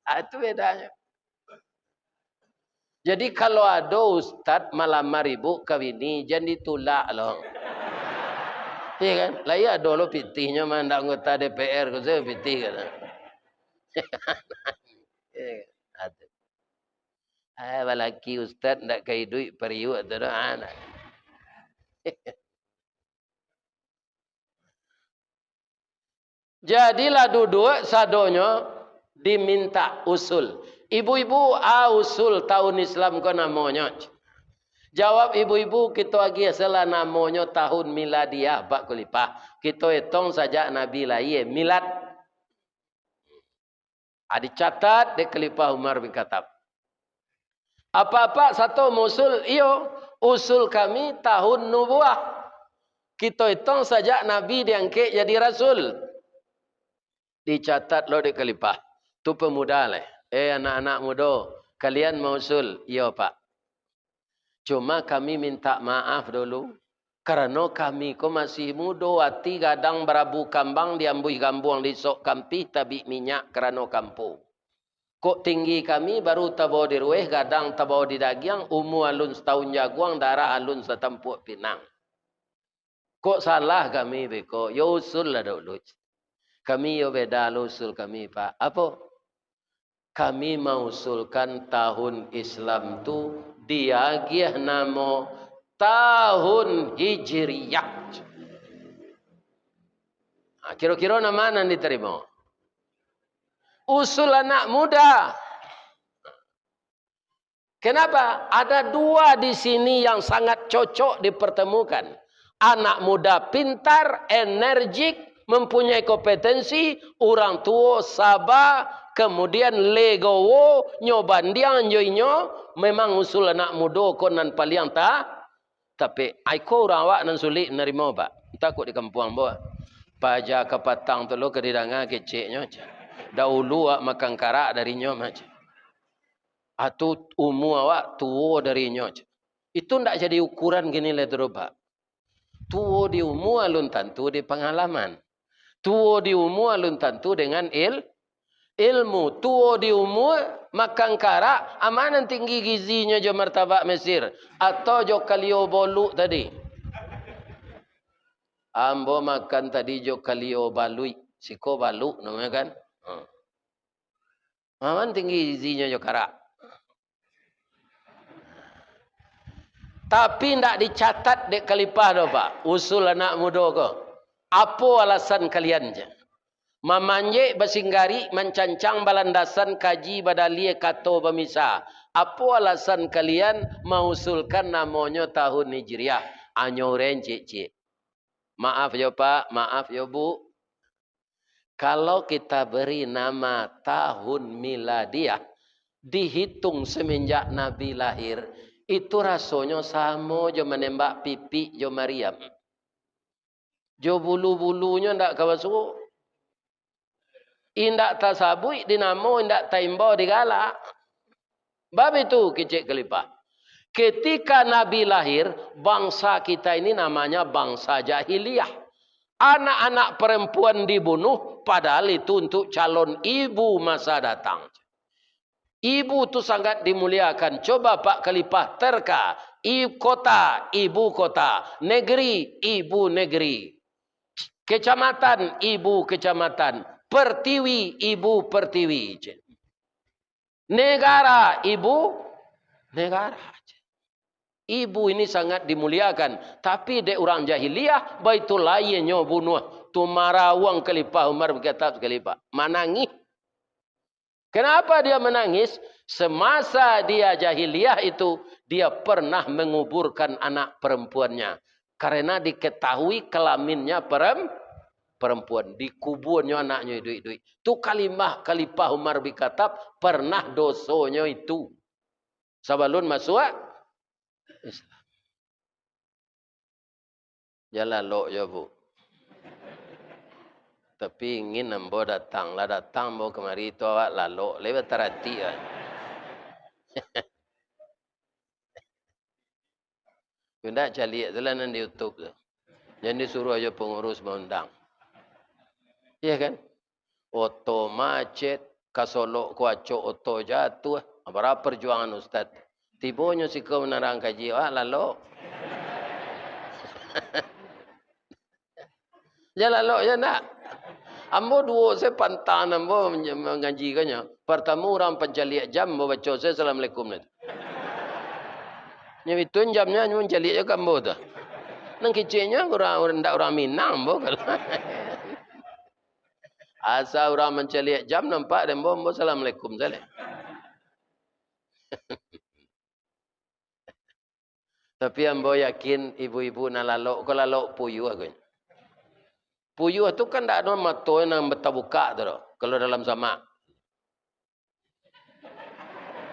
Ah, itu bedanyo. Jadi, kalau ado ustad malamar ibu ka bini, jan ditulak lo. Iya kan? Lai ado lo pitihnyo mah, ndak anggota D P R ko sajo pitih kato. Iya kan? Ado. Ah, balaki ustad ndak ka iduik pariuak tu doh, ah, ndak. Jadilah duduak sadonyo dimintak usul. Ibu-ibu, a usul tahun Islam ko namonyo? Jawab ibu-ibu, kito agiah salah namonyo tahun miladiah, Pak Khalifah. Kito etong sajak Nabi lahia, milad. Ah, dicatat dek Khalifah Umar bin Khattab. Apak-apak sato mausul, iyo, usul kami tahun nubuah. Kito etong sajak Nabi diangkek jadi rasul. Dicatat lo dek Khalifah. Tu pemuda lai. Eh, anak-anak mudo, kalian mausul? Iyo, Pak. Cuma kami mintak maaf dulu, karano kami ko masih mudo, ati gadang barabu kambang, diambuih gambuang, diisok kampih, tabik minyak karano kampuang. Kok tinggi kami baru tabao di rueh, gadang tabao di dagiang, umua alun satahun jaguang, darah alun satampuak pinang. Kok salah kami beko? Yo usul lah dulu. Kami yo beda lo usul kami, Pak. Apo? Kami mausulkan tahun Islam tu diagiah namo tahun Hijriah. Ha, kiro-kiro nan ma nan ditarimo? Usul anak muda. Kenapa? Ada dua di sini yang sangat cocok dipertemukan. Anak muda pintar, energik, mempunyai kompetensi, urang tuo saba, kemudian legowo, nyo bandiang jo inyo, memang usul anak mudo ko nan paliang ta-, tapi, ai ko urang awak nan sulik narimo, Pak. Antah kok di kampuang ambo, Pak. Paja kapatang tu lo ka didanga keceknyo, cah. Dahulu awak makan karak dari inyo mah, cah. Atau umua awak tuo dari inyo, cah. Itu ndak jadi ukuran kini lai tu doh, Pak. Tuo di umua alun tantu di pangalaman. Tuo di umua alun tantu dengan il-, ilmu. Tuo di umua, makan karak, a ma nan tinggi gizinyo jo martabak Mesir, atau jo kalio boluk tadi? Ambo makan tadi jo kalio baluik, siko baluk namonyo kan? Hmm. Maman tinggi gizinyo jo karak. Tapi ndak dicatat dek Khalifah doh, Pak, usul anak mudo ko. Apo alasan kalian, cek? Mamanjek basinggarik, mancancang balandasan, kaji badalie, kato bamisa. Apo alasan kalian mausulkan namonyo tahun Hijriah? Anyo urang ciek-ciek. Maaf yo, Pak, maaf yo, Bu. Kalau kita beri nama tahun miladiah, dihitung semenjak Nabi lahir, itu rasonyo samo jo manembak pipik jo mariam. Jo bulu-bulunyo ndak ka basuo. Indak tasabuik di namo, indak taimbau di galak. Bab itu kecek kalipah. Ketika Nabi lahir, bangsa kita ini namanya bangsa jahiliyah. Anak-anak perempuan dibunuh, padahal itu untuk calon ibu masa datang. Ibu tu sangat dimuliakan. Coba Pak Kalipah terka, i-, kota, ibu kota, negeri, ibu negeri, kecamatan, ibu kecamatan, pertiwi, ibu pertiwi. Negara, ibu negara. Ibu ini sangat dimuliakan, tapi dek urang jahiliyah, baitu layinnyo bunuh. Tu marawang Kalipah Umar bin Khattab sakali, Pak. Manangih. Kenapa dia menangis? Semasa dia jahiliyah itu, dia pernah menguburkan anak perempuannya. Karena diketahui kelaminnya perem-, perempuan. Dikuburnyo anaknyo iduik-iduik. Tu kalimah Kalipah Umar bin Khattab pernah dosonyo itu. Sabalun masuak Islam. Jan lalok jo, Bu. Tapi ingin ambo datang. Lah datang ambo kamari tu, awak lalok. Lai bataratik, kan? Indak, caliak tu lah nan di YouTube tu. Jan disuruah jo pangurus maundang. Iya kan? Oto macet, ka Solok ko acok oto jatuah. Bara perjuangan ustad. Tibonyo siko manarang kaji, awak lalok. Jan lalok, jan nak. Ambo duo se pantang ambo mangajikan nyo. Partamo urang pancaliak jam, ambo baco se Assalamualaikum tu. Nyo itu jamnyo, nyo mancaliak jo ka ambo tu. Nan keceknyo urang, urang, ndak urang Minang ambo kalau. Asa urang mancaliak jam nampak dek ambo, ambo Assalamualaikum sajo. Tapi ambo yakin ibu-ibu nan lalok ko lalok puyuah ko. Puyuah tu kan ndak ado mato nan batabukak tu doh, kalau dalam samak.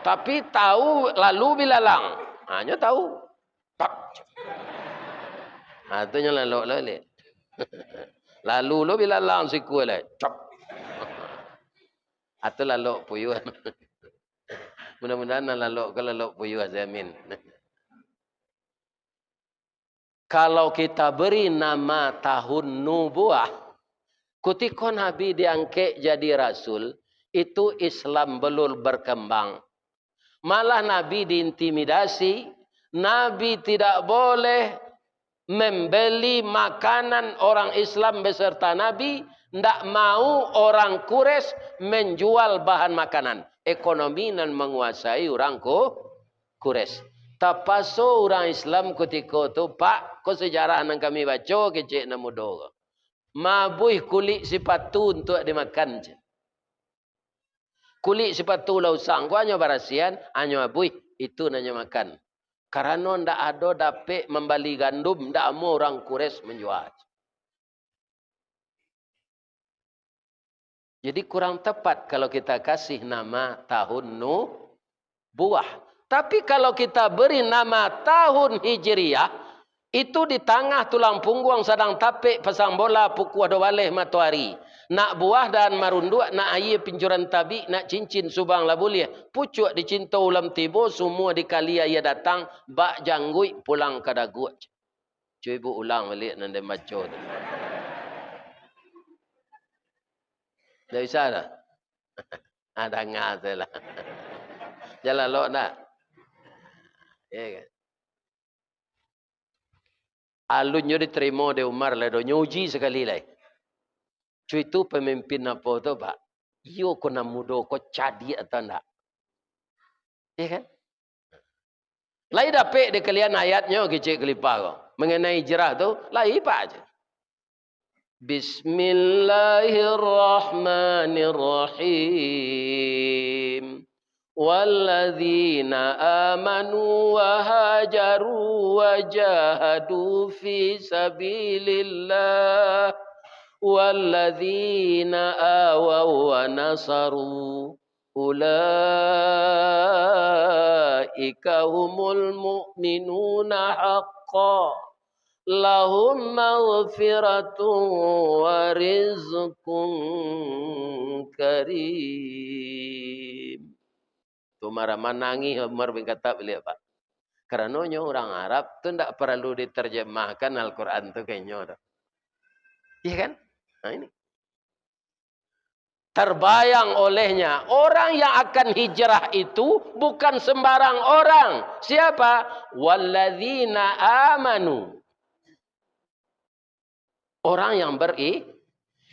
Tapi tahu lalu bilalang. Ha, nyo tahu. Tak. Ha, tu nyo lalok lah, lek. Lalu lo bilalang sikua lai. Cok. Ha, tu lalok puyuah. Mudah-mudahan nan lalok ko lalok puyuah, amin. Kalau kita beri nama tahun nubuah, kutiko Nabi diangkek jadi rasul, itu Islam belum berkembang. Malah Nabi diintimidasi, Nabi tidak boleh membeli makanan orang Islam beserta Nabi, ndak mau orang Quraisy menjual bahan makanan. Ekonomi nan manguasai urang Qu-, Quraisy. Tapaso urang Islam kutiko tu, Pak, ko sejarah nan kami baco kecek nan mudo ko. Mabuih kulik sipatu untuak dimakan, cek. Kulik sipatu lah usang ko, anyo barasiahan, anyo abuih, itu nan nyo makan. Karano ndak ado dapek mambali gandum, ndak amuah urang Quraisy manjua. Jadi kurang tepat kalau kita kasih nama tahun nubuah. Tapi kalau kita beri nama tahun Hijriah, itu di tangah tulang pungguang sadang tapek pasang bola pukua duo baleh matoari. Nak buah dahan marunduak, nak aia pincuran tabik, nak cincin subang lah buliah. Pucuak dicinto ulam tibo, sumua dikali aia datang, bak jangguik pulang ka daguak. Cubo ibu ulang baliak nan den baco tu. Ndak bisa dah. Ah, danga sajolah. Jan lalok ndak? Iya kan? Alun nyo diterimo dek Umar lai doh, nyo uji sakali lai. Cu itu pamimpin apo tu, Pak? Iyo ko nan mudo ko cadiak atau ndak? Iya kan? Lai dapek dek kalian ayatnyo kecek kalipah ko, mengenai hijrah tu, lai, Pak, cek. Bismillahirrahmanirrahim. Walladzina amanu wa hajaru wa jahadu fi sabilillah, walladzina awaw wa nasaru, ulaika humul mu'minuna haqqan, lahum maghfiratun wa rizqun karim. Tu marah manangih Umar bin Khattab liek, Pak. Karano nyo urang Arab tu ndak paralu diterjemahkan Al-Quran tu ka inyo tu. Iya kan? Nah, ini. Terbayang olehnya, orang yang akan hijrah itu bukan sembarang orang. Siapa? Walladzina amanu. Orang yang beri-,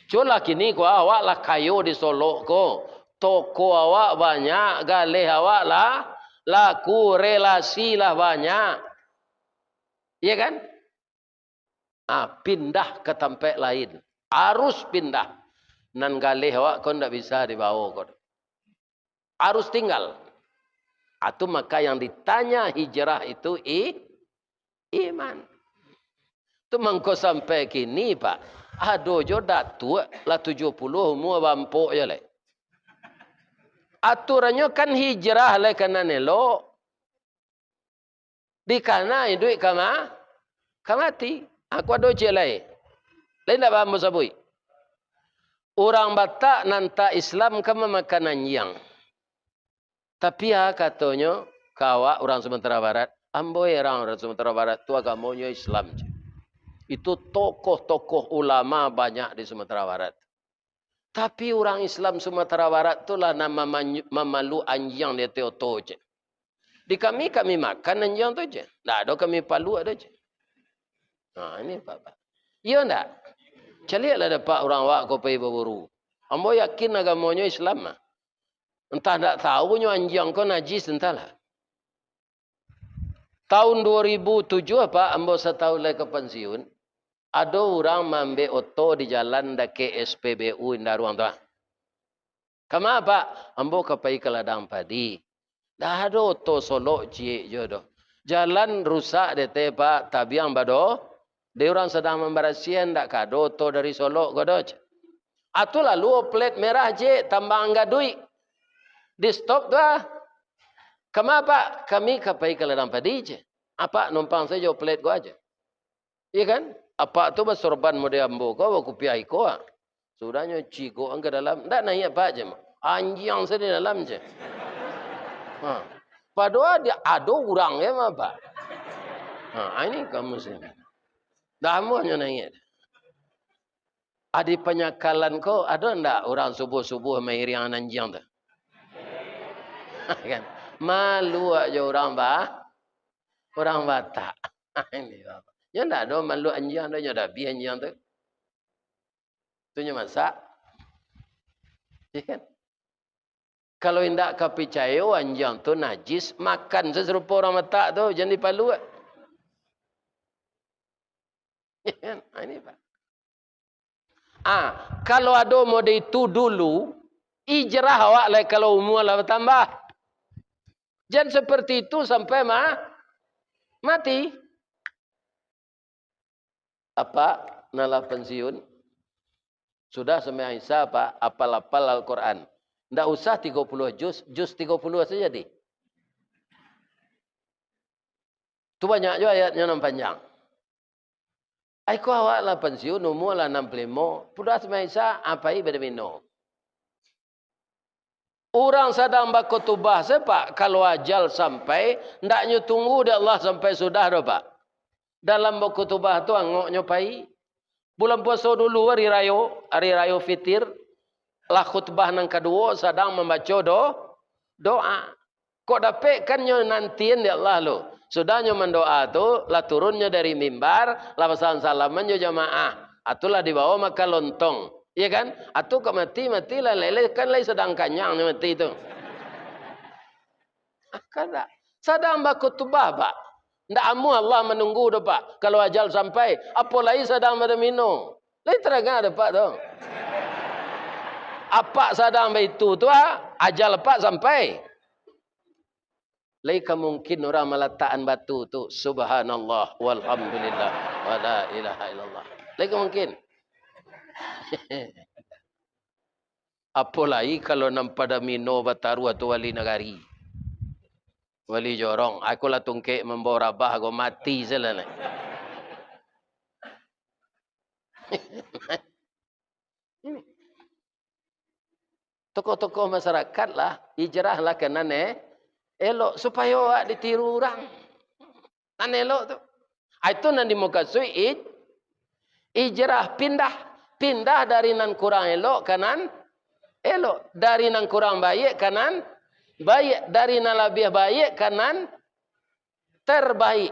colah kini ko awak lah kayo di Solok ko. Toko awak banyak, galeh awak lah laku, relasi lah banyak. Iya kan? Ah, pindah ka tampek lain. Arus pindah. Nan galeh awak ko ndak bisa dibawo ko. Arus tinggal. Atu maka yang ditanya hijrah itu i-, iman. Tu mangko sampai kini, Pak. Ado jo datuak lah tujuah puluah umua bampok jo lai. Aturannyo kan hijrah lai ka nan elok. Dikana iduik ka ma-, ka mati. Aku ado ciek lai. Lai ndak ambo sabuik? Urang Batak nan tak Islam ka mamakan anjiang. Tapi, ah, katonyo ka awak urang Sumatera Barat, ambo heran urang Sumatera Barat tu agamonyo Islam je. Itu tokoh-tokoh ulama banyak di Sumatera Barat. Tapi urang Islam Sumatera Barat tu lah nan mamanyu-, mamalua anjiang di ateh oto je. Di kami, kami makan anjiang tu je. Ndak ado kami paluak tu je. Ha, ini Pak, Pak. Iyo ndak? Caliaklah dapek urang awak ko pai baburu. Ambo yakin agamonyo Islam mah. Entah ndak tahu nyo anjiang ko najis, entahlah. Tahun dua ribu tujuh, Pak, ambo satahun lai ka pansiun, ado urang maambek oto di jalan dakek S P B U Indaruang tu, ah. "Kama, Pak?" "Ambo ka pai ka ladang padi." "Ndak ado oto Solok ciek juo doh. Jalan rusak dek te, Pak, tabiang bado, dek urang sadang mambarasiahan, ndak ka ado oto dari Solok ko doh," ceh. Atu lalu plat merah ciek, tambang gaduik. Di stop tu, ah. "Kama, Pak?" "Kami ka pai ka ladang padi," ceh. "Apak numpang sajo plat ko aja." Iya kan? Apak tu basorban model ambo ko, bakupiah iko, ah. Sudahnyo cigok ka dalam, "Ndak naiak, Pak," ceh. "Anjiang sajo di dalam," ceh. Ha. Padohal di, ado urang, ya, mah, Pak. Ha, ini kamu sini. Dah amuahnyo naiak. Adi panyakalan ko, ado ndak urang subuah-subuah mairiang anjiang tu? Kan? Malu aja urang ba-, urang Batak. Ini, Bapak. Nyo ndak ado malu anjiang tu, nyo dah abih anjiang tu. Tu nyo masak. Iya kan? Kalau indak ka picayo anjiang tu najis, makan sarupo urang Batak tu, jan dipaluak. Iya kan? Ha, ini, Pak. Ah, kalau ado model itu dulu, ijrah awak lai kalau umua lah batambah. Jan seperti itu sampai ma-, mati. Apak, nan lah pensiun, sudah sumbayang Isya, Pak, apal-apal Al-Quran. Ndak usah tigo puluah juz, juz tigo puluah saja dih. Tu banyak juo ayatnyo nan panjang. Ai ko awak lah pensiun, umua lah anam puluah limo, sudah sumbayang Isya, apai badomino. Urang sadang bakotubah se, Pak, kalau ajal sampai, ndak nyo tunggu dek Allah sampai sudah doh, Pak. Dalam bakotubah tu angoknyo pai. Bulan puaso dulu, hari rayo, hari rayo Fitir, lah khutbah nan kaduo, sadang mambaco do-, doa. Kok dapek kan nyo nantian dek Allah lo. Sudah nyo mandoa tu, lah turun nyo dari mimbar, lah basalam-salaman jo jamaah. Atu lah dibawo makan lontong. Iya kan? Atu kok mati, mati lah, lai, lai, kan lai sadang kanyang nyo mati tu. Kan ndak? Sadang bakutubah, Pak. Ndak amuah Allah manunggu doh, Pak. Kalau ajal sampai, apo lai sadang badomino. Lai tadanga dek Apak tu. Apak sadang baitu tu, ah, ajal Apak sampai. Lai ka mungkin urang malatakan batu tu, subhanallah, walhamdulillah, wala ilaha illallah. Lai ka mungkin. Apo lai kalau nan pado mino bataruah tu wali nagari. Wali jorong, aku lah tungkek mambao rabah ko mati salah lai. Tokoh-tokoh masyarakat lah, hijrah lah ka nan, eh, elok, supayo awak ditiru urang. Nan elok tu. Ah, itu nan dimukasuik hij-, hijrah, pindah. Pindah dari nan kurang elok ka nan elok. Dari nan kurang baiak ka nan baiak. Dari nan labiah baiak ka nan terbaik.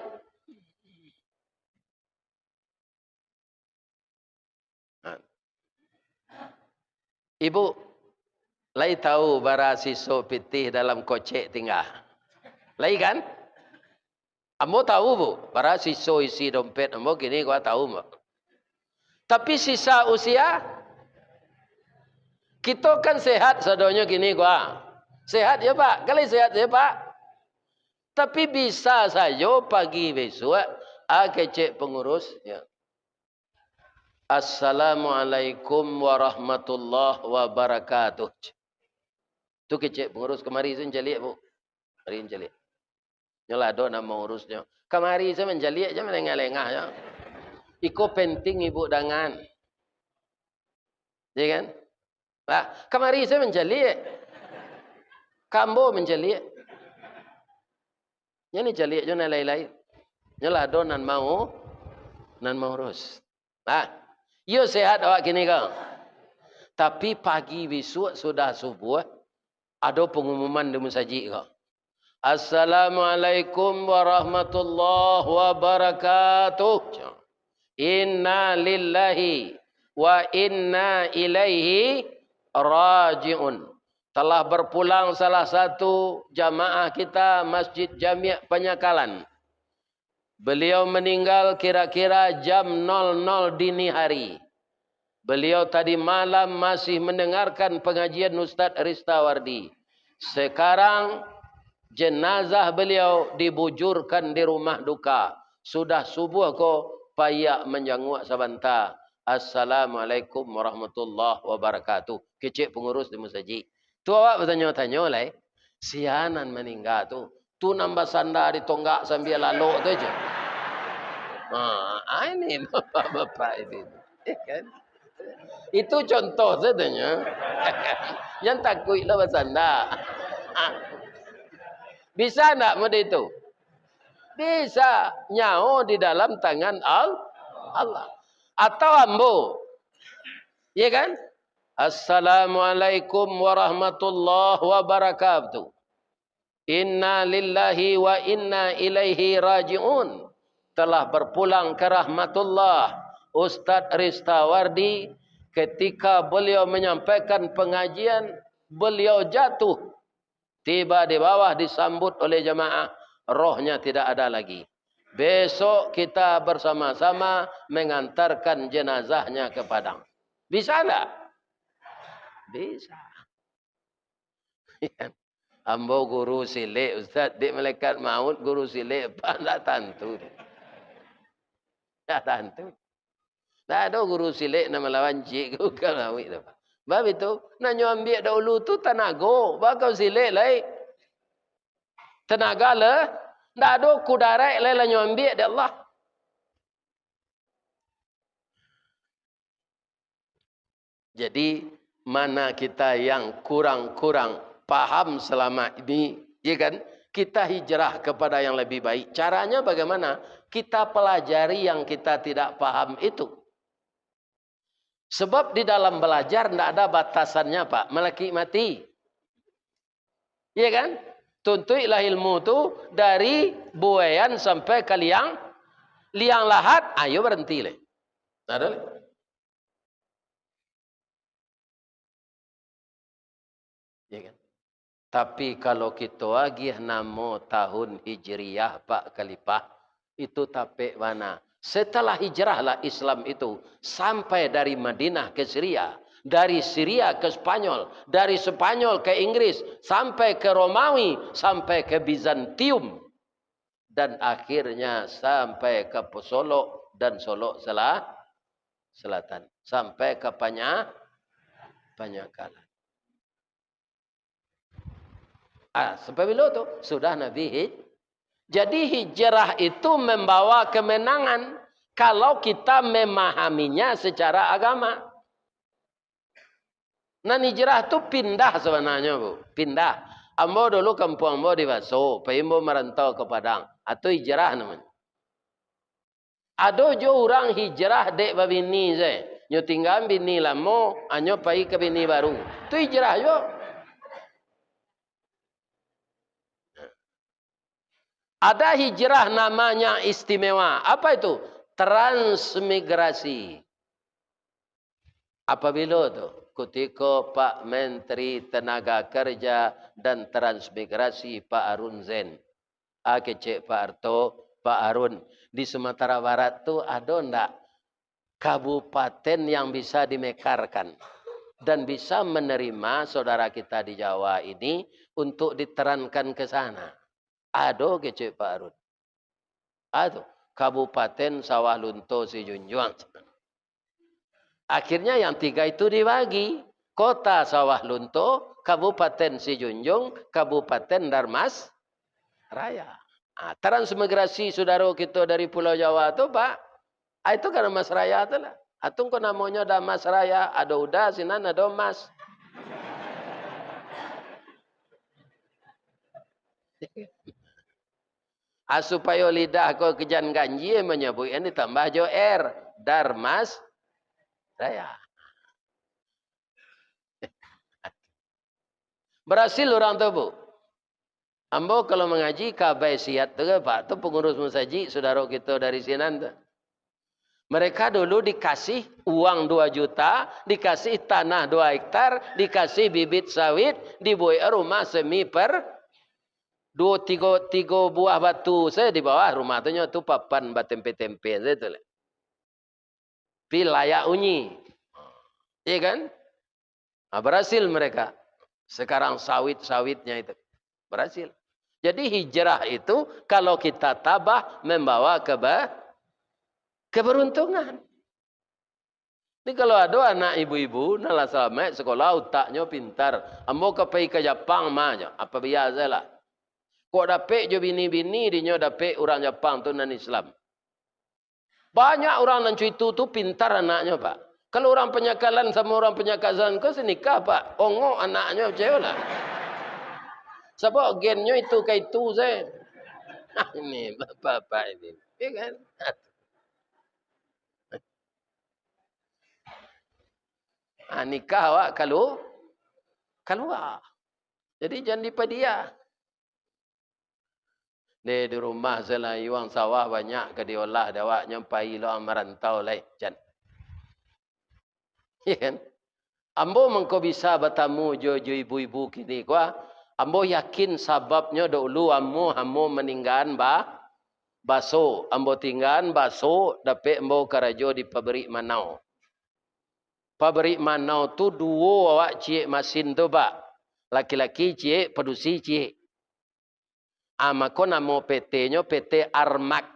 Nah. Ibu, lai tahu bara siso pitih dalam kocek tingga? Lai kan? Ambo tahu, Bu, bara siso isi dompet ambo kini ko tahu, Bu. Tapi sisa usia, kito kan sehat sadonyo kini ko. Sehat yo, Pak? Kan lai sehat yo, Pak? Tapi bisa sajo pagi bisuak, ah, kecek pangurus, ya. "Assalamualaikum warahmatullahi wabarakatuh." Tu kecek pangurus, "Kamari se mancaliak, Bu. Kamari mancaliak." Nyo lah ado nan maurusnyo. "Kamari se mancaliak, jan malengah-lengah, yo. Iko penting Ibu dangan." Ya kan? Lah, kamari se mancaliak. Ka ambo mancaliak. Nyo ni caliak jo nan lain-lain. Nyo lah ado nan mau, nan maurus. Nah, iyo sehat awak kini ko. Tapi pagi bisuak sudah subuah, ado pangumuman di musajik ko. "Assalamualaikum warahmatullahi wabarakatuh. Inna lillahi wa inna ilaihi raji'un." Telah berpulang salah satu jamaah kita Masjid Jamiak Panyakalan. Beliau meninggal kira-kira jam nol nol dini hari. Beliau tadi malam masih mendengarkan pengajian Ustadz Ristawardi. Sekarang, jenazah beliau dibujurkan di rumah duka. Sudah subuah ko, paiak manjanguak sabanta. "Assalamualaikum warahmatullahi wabarakatuh." Kecek pangurus di musajik. Tu awak batanyo-tanyo lai, sia nan maningga tu? Tu nan basanda di tonggak sambia lalok tu aja. Ha, ah, ini bapak-bapak itu. Ya kan? Itu contoh saja. Yang takuiklah basanda. Bisa ndak model itu? Bisa. Nyawa di dalam tangan Al-, Allah. Atau ambo. Ya kan? "Assalamualaikum warahmatullahi wabarakatuh. Inna lillahi wa inna ilaihi raji'un." Telah berpulang ke rahmatullah Ustadz Ristawardi, ketika beliau menyampaikan pengajian, beliau jatuh. Tiba di bawah disambut oleh jamaah, rohnya tidak ada lagi. Besok kita bersama-sama mengantarkan jenazahnya ke Padang. Bisa ndak? Bisa. Ambo guru silek, Ustaz, dek malaikat maut guru silek, apa ndak tantu. Ndak tantu. Ndak ado guru silek nan malawan jik ko ka lawik tu. Bab itu, nan nyo ambiak dahulu tu tanago, bakal silek lai. Tanaga le, ndak ado kudarat lai lah nyo ambiak dek Allah. Jadi, mana kita yang kurang-kurang paham selama ini, ya kan? Kita hijrah kepada yang lebih baik. Caranya bagaimana? Kita pelajari yang kita tidak paham itu. Sebab di dalam belajar ndak ada batasannya, Pak. Malakik mati. Iya kan? Tuntuiklah ilmu tu dari buean sampai ka liang, liang lahat, ayo berhenti leh. Ada leh. Iya kan? Tapi kalau kito agiah namo tahun Hijriah, Pak Khalifah, itu tapek bana. Setelah hijrahlah Islam itu sampai dari Madinah ke Syria, dari Syria ke Spanyol, dari Spanyol ke Inggris, sampai ke Romawi, sampai ke Bizantium, dan akhirnya sampai ke Solok dan Solok Sela-, Selatan, sampai ke Panya-, Panyakalan. Ah, sampai bilo tu? Sudah Nabi hij-, jadi hijrah itu membawa kemenangan kalau kita memahaminya secara agama. Nan hijrah tu pindah sebenarnyo, Bu. Pindah. Ambo dulu kampuang ambo di Baso, pai ambo marantau ka Padang. Atau hijrah namonyo. Ado jo urang hijrah dek babini se. Nyo tinggaan bini lamo, anyo pai ka bini baru. Tu hijrah juo. Ada hijrah namanya istimewa. Apa itu? Transmigrasi. Apabilo tu? Kutiko Pak Menteri Tenaga Kerja dan Transmigrasi, Pak Harun Zain. Ah, kecek Pak Arto, Pak Harun, di Sumatera Barat tu ado ndak kabupaten yang bisa dimekarkan dan bisa menerima saudara kita di Jawa ini untuk diterankan ke sana? Ado, kecek Pak Harun. Ado, Kabupaten Sawah Lunto Sijunjuang. Akhirnya yang tiga itu dibagi. Kota Sawah Lunto, Kabupaten Sijunjung, Kabupaten Darmas Raya. Ah, transmigrasi sudaro kito dari Pulau Jawa tu, Pak, ah, itu ka Darmas Raya tu lah. Atau ko namonyo Darmas Raya, ado Uda sinan, ado Mas. Ah, supayo lidah ko kijan ganjie manyabuik, ditambah jo R, Darmas Raya. Barasil urang tu, Bu. Ambo kalau mangaji ka Abai Siat tu kan, Pak, tu pangurus musajik, sudaro kito dari sinan tu. Mereka dulu dikasih uang dua juta, dikasih tanah dua hektar, dikasih bibit sawit, dibuek rumah semi per duo, tigo, tigo buah batu saja di bawah rumah tu, nyo tu papan batempe-tempe saja tu lah. Pi layak unyi. Iya kan? Nah, berhasil mereka. Sekarang sawit-sawitnya itu. Berhasil. Jadi hijrah itu kalau kita tabah membawa keba-, keberuntungan. Ini kalau ado anak ibu-ibu, nan lah salamaik sekolah, utaknyo pintar. Ambo ka pai ka Japang ma jo, apa biasalah. Kok dapek jo bini-bini dinyo dapek urang Japang tu nan Islam. Banyak urang nan cuitu tu pintar anaknyo, Pak. Kalau urang Panyakalan samo urang Panyakalan ko sinikah, Pak. Ongok anaknyo, picayolah. Sabab gennyo itu ka itu saja. Ini bapak-bapak ini. Ya kan? Ah, nikah awak kalu-, kalua. Jadi jan dipadiah. Deh, di rumah se lah, iwang sawah banyak ka diolah dek awak, nyo pai lo marantau lai, jan. Iya kan? Ambo mangko bisa batamu jo, jo ibu-ibu kini ko, ah. Ambo yakin sababnyo dahulu ambo, ambo maninggaan ba-, baso. Ambo tinggaan baso, dapek ambo karajo di pabrik manau. Pabrik manau tu duo awak ciek masin tu, Pak. Laki-laki ciek, padusi ciek. Ah, mako namo P T-nyo P T Armak.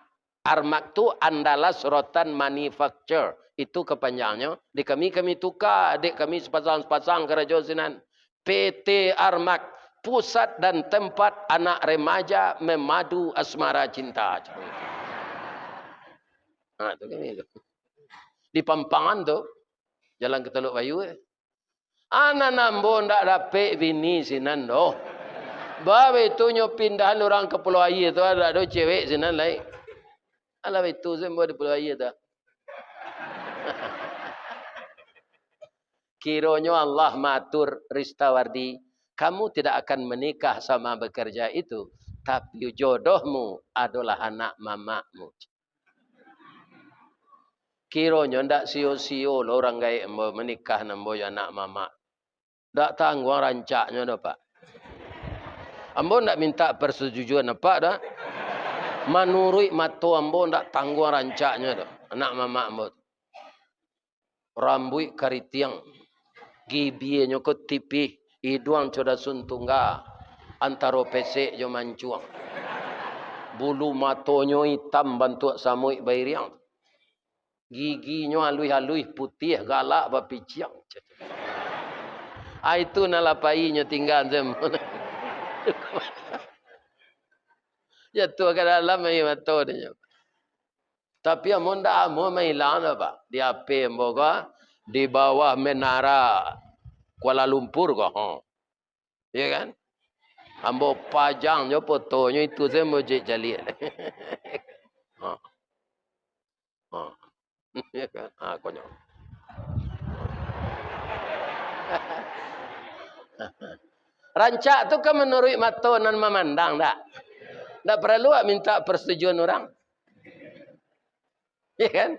Armak tu Andalas Rotan Manufacture. Itu kepanjangnyo. Di kami, kami tuka, dek kami sapasang-sapasang karajo sinan. P T Armak, pusat dan tempat anak remaja memadu asmara cinta. Ha, tu kami tu. Di Pampangan tu, Jalan Ketelok Bayu, eh. Anak ambo ndak dapek bini sinan doh. Ba, baitu nyo pindahan urang ka Pulau Aia tu, ado, ado cewek sinan lai. Alah, baitu se ambo di Pulau Aia tu. Kironyo Allah maatur, Ristawardi, kamu tidak akan menikah sama bekerja itu, tapi jodohmu adalah anak mamakmu. Kironyo ndak sio-sio lo urang gaek ambo manikah ambo jo anak mamak. Ndak tangguang rancaknyo doh, Pak. Ambo ndak minta persetujuan Apak doh. Manuruik mato ambo, ndak tangguang rancaknyo tu, anak mamak ambo tu. Rambuik karitiang, gibianyo ko tipih, iduang co dasun tungga, antaro pesek jo mancuang. Bulu matonyo itam bantuak samuik bairiang. Giginyo aluih-aluih, putiah, galak, bapiciang. Ah, itu nan lapai nyo tingga tu. Jatuah ka dalam aia mato nyo. Tapi ambo ndak amuah mailang doh, Pak. Di H P ambo ko, di bawah menara Kuala Lumpur ko, ha. Iya kan? Ambo pajang jo fotonyo, itu sajo ambo cek caliak. Ha. Ha. Iya kan? Ha, konyol. Rancak tu kan manuruik mato nan mamandang, ndak? Ndak paralu awak minta persetujuan urang. Iya kan?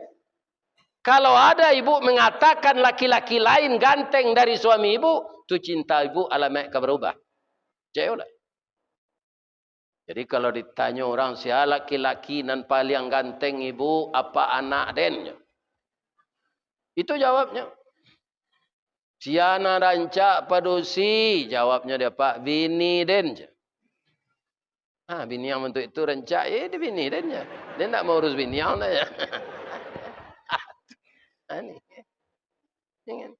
Kalau ada ibu mangatakan laki-laki lain ganteng dari suami ibu, tu cinta ibu alamaik ka barubah. Picayolah. Jadi, kalau ditanyo urang, "Sia laki-laki nan paliang ganteng, Ibu?" "Apak anak den?" Itu jawabnyo. "Sia nan rancak padusi?" Jawabnyo dek apak, "Bini den," jar. "Ah, bini nan bantuak itu rancak?" "Yo, di bini den," jar. "Den ndak mauruih bini nan tu," jar. Aneh. Iyo kan?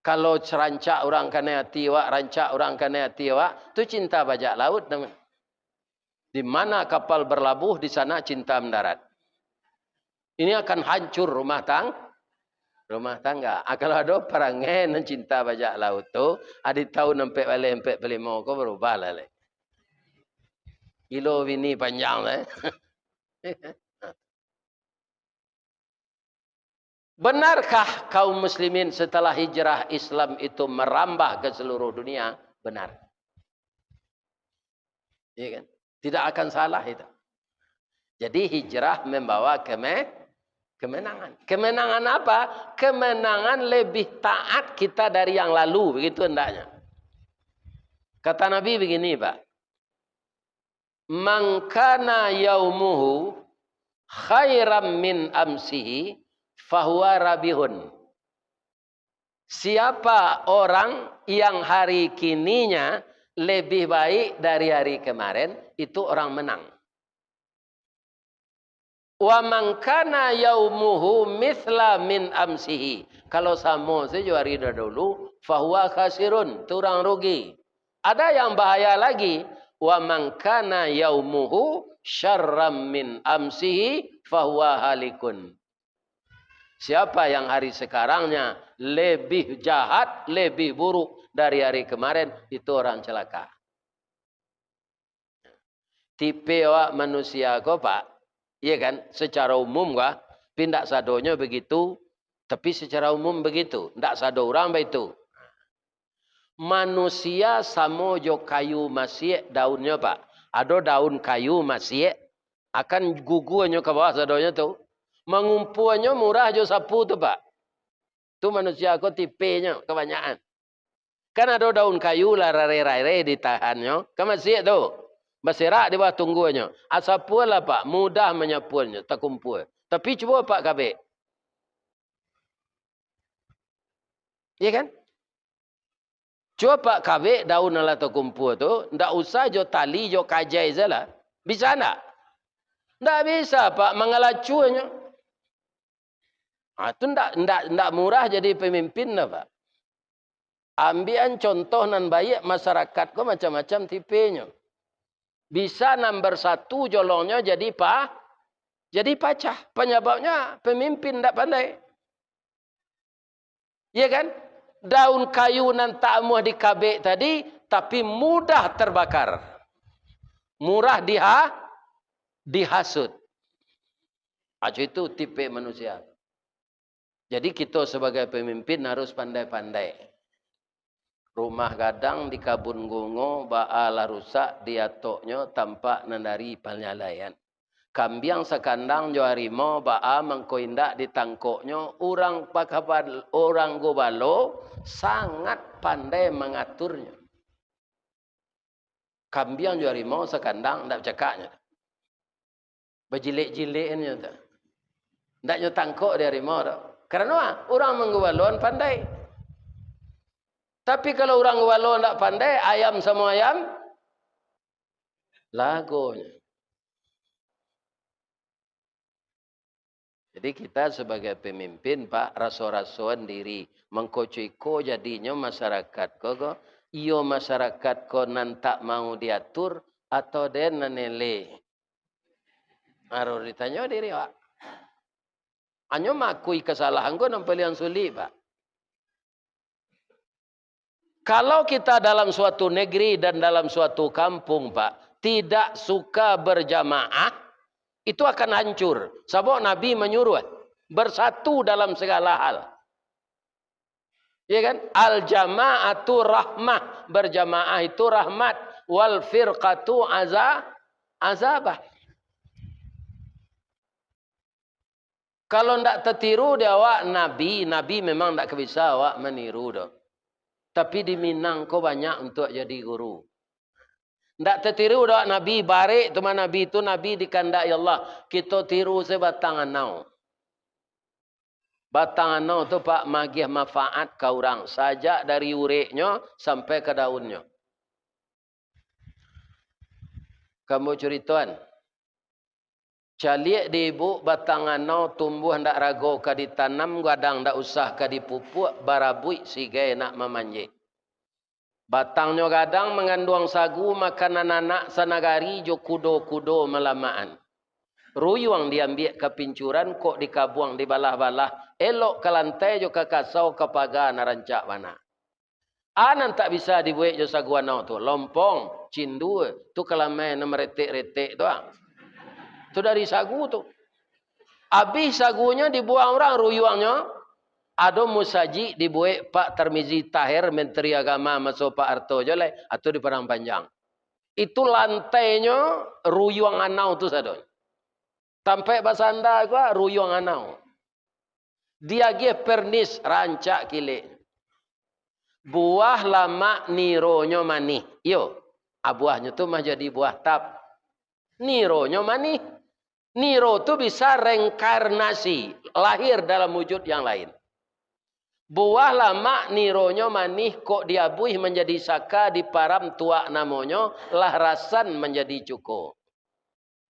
Kalau rancak urang kanai ati awak, rancak urang kanai ati awak, tu cinta bajak laut namanya. Di mana kapal berlabuh, di sana cinta mendarat. Ini akan hancur rumah tang-, rumah tangga. Ah, kalau ado parangai nan cinta bajak laut tu, ah, di tahun ampek baleh, ampek puluah limo ko barubah lah, leh. Gilo bini panjang, leh. Benarkah kaum muslimin setelah hijrah Islam itu merambah ke seluruh dunia? Benar. Iya kan? Tidak akan salah itu. Jadi, hijrah membawa keme-, kemenangan. Kemenangan apa? Kemenangan lebih taat kita dari yang lalu, begitu hendaknya. Kata Nabi begini, Pak. "Man kana yaumuhu khairan min amsihi, fahuwa rabihun." Siapa orang yang hari kininya lebih baik dari hari kemarin, itu orang menang. "Wa man kana yaumuhu mitsla min amsihi." Kalau samo sajo hari dahulu, "fahuwa khasirun," tu urang rugi. Ada yang bahaya lagi, "Wa man kana yaumuhu syarram min amsihi, fahuwa halikun." Siapa yang hari sekarangnya lebih jahat, lebih buruk dari hari kemarin, itu orang celaka. Tipe awak manusia ko, Pak, iya kan, secara umum ko, tapi ndak sadonyo begitu, tapi secara umum begitu, ndak sado urang baitu. Manusia samo jo kayu masiak daunnyo, Pak. Ado daun kayu masiak, akan guguanyo ka bawah sadonyo tu. Mangumpuanyo murah jo sapu tu, Pak. Tu manusia ko tipenyo kabanyakan. Kan ado daun kayu lah rareh-rareh ditahannyo, kan masiak tu. Baserak di bawah tungguanyo. Asapuan lah, Pak, mudah manyapuannyo, takumpua. Tapi cubo Pak kabek. Iya kan? Cubo Pak kabek daun nan lah takumpua tu, ndak usah jo tali, jo kajai sajolah. Bisa ndak? Ndak bisa, Pak, mangalacuanyo. Ah, tu ndak, ndak, ndak murah jadi pamimpin dah, Pak. Ambiakan contoh nan baiak, masarakat ko macam-macam tipenyo. Bisa nan barsatu jolongnyo jadi pa-, jadi pacah. Panyababnyo pamimpin ndak pandai. Iya kan? Daun kayu nan tak amuah dikabek tadi, tapi mudah terbakar. Murah diha-, dihasut. Acu itu tipe manusia. Jadi, kito sabagai pamimpin harus pandai-pandai. Rumah gadang di kabun gungo, baa lah rusak diatoknyo, tampak nan dari panyalaian. Kambiang sakandang jo harimau, baa mangko indak ditangkoknyo, urang pakabal-, urang gubalo sangat pandai mangaturnyo. Kambiang jo harimau sakandang, ndak bacakaknyo. Bajilek-jileknyo tu. Ndak nyo tangkok di harimau tu. Karano urang manggubalon pandai. Tapi kalau urang gubalo ndak pandai, ayam samo ayam, lagonyo. Jadi kita sebagai pemimpin, Pak, raso-rasoan diri. Mangko co iko jadinyo masyarakat ko, ko, iyo masyarakat ko nan tak mau diatur, atau den nan elek? Harus ditanyo diri, Pak. Hanyo maakui kasalahan ko nan paliang sulik, Pak. Kalau kita dalam suatu negeri dan dalam suatu kampung, Pak, tidak suka berjamaah, itu akan hancur. Sabab Nabi manyuruh bersatu dalam segala hal. Ya kan? Al-jama'atu rahmah, berjamaah itu rahmat, wal firqatu aza-, azabah. Kalau ndak tatiru di awak Nabi, Nabi memang ndak ka bisa awak maniru doh. Tapi di Minang ko banyak untuak jadi guru. Ndak tatiru di awak Nabi, barek tu mah Nabi tu, Nabi dikandaki Allah. Kito tiru se batang anau. Batang anau tu, Pak, magiah manfaat ka urang, sajak dari ureknyo sampai ka daunnyo. Ka ambo curitoan. Caliak di ibuk, batang anau tumbuah ndak rago ka ditanam, gadang ndak usah ka dipupuak, barabuik sigai nak mamanjek. Batangnyo gadang manganduang sagu, makanan anak sanagari jo kudo-kudo malamakan. Ruyuang diambiak ka pincuran, kok dikabuang dibalah-balah, elok ka lantai jo ka kasau ka paga nan rancak bana. A nan tak bisa dibuek jo sagu anau tu, lompong, cindua, tu kalamai nan maretek-retek tu, ah. Tu dari sagu tu. Abih sagunyo dibuang urang ruyuangnyo, ado musajik dibuek Pak Tarmizi Taher, Menteri Agama maso Pak Harto jo lai, atau di Padang Panjang. Itu lantainyo ruyuang anau tu sadonyo. Tampek basanda ko, ruyuang anau. Diagiah pernis, rancak kilek. Buah lamak nironyo manih. Iyo, abuahnyo tu mah jadi buah tap. Nironyo manih. Niro tu bisa reinkarnasi, lahir dalam wujud yang lain. Buah lamak nironyo manih, kok diabuih manjadi saka, diparam tuak namonyo, lah rasan manjadi cuko.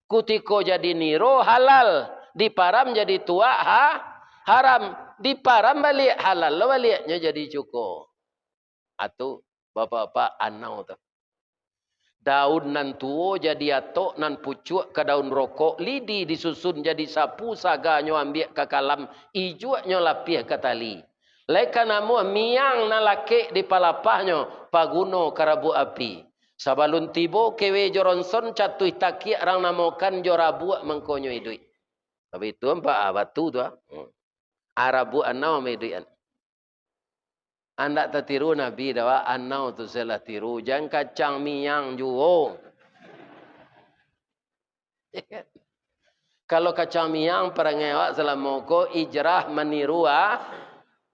Kutiko jadi niro halal, diparam jadi tuak ha-, haram, diparam baliak halal lo baliaknyo jadi cuko. Atu, bapak-bapak, anau tu. Daun nan tuo jadi atok, nan pucuak ka daun rokok, lidi disusun jadi sapu, saganyo ambiak ka kalam, ijuaknyo lapiah ka tali. Lai ka namuah miang nan lakek di palapahnyo, paguno ka rabuak api. Sabalun tibo kewe jo ronson, catuih takiak rang namokan, jo rabuak mangkonyo iduik. Tapi itu ampa, ah, batu tu, ah. Hmm. Ah, rabuak anau mah iduik an. Andak tatiru Nabi dah, ah, anau tu salah tiru. Jan kacang miang juo. Kalau kacang miang, parangai awak salamo ko ijrah maniru, ah,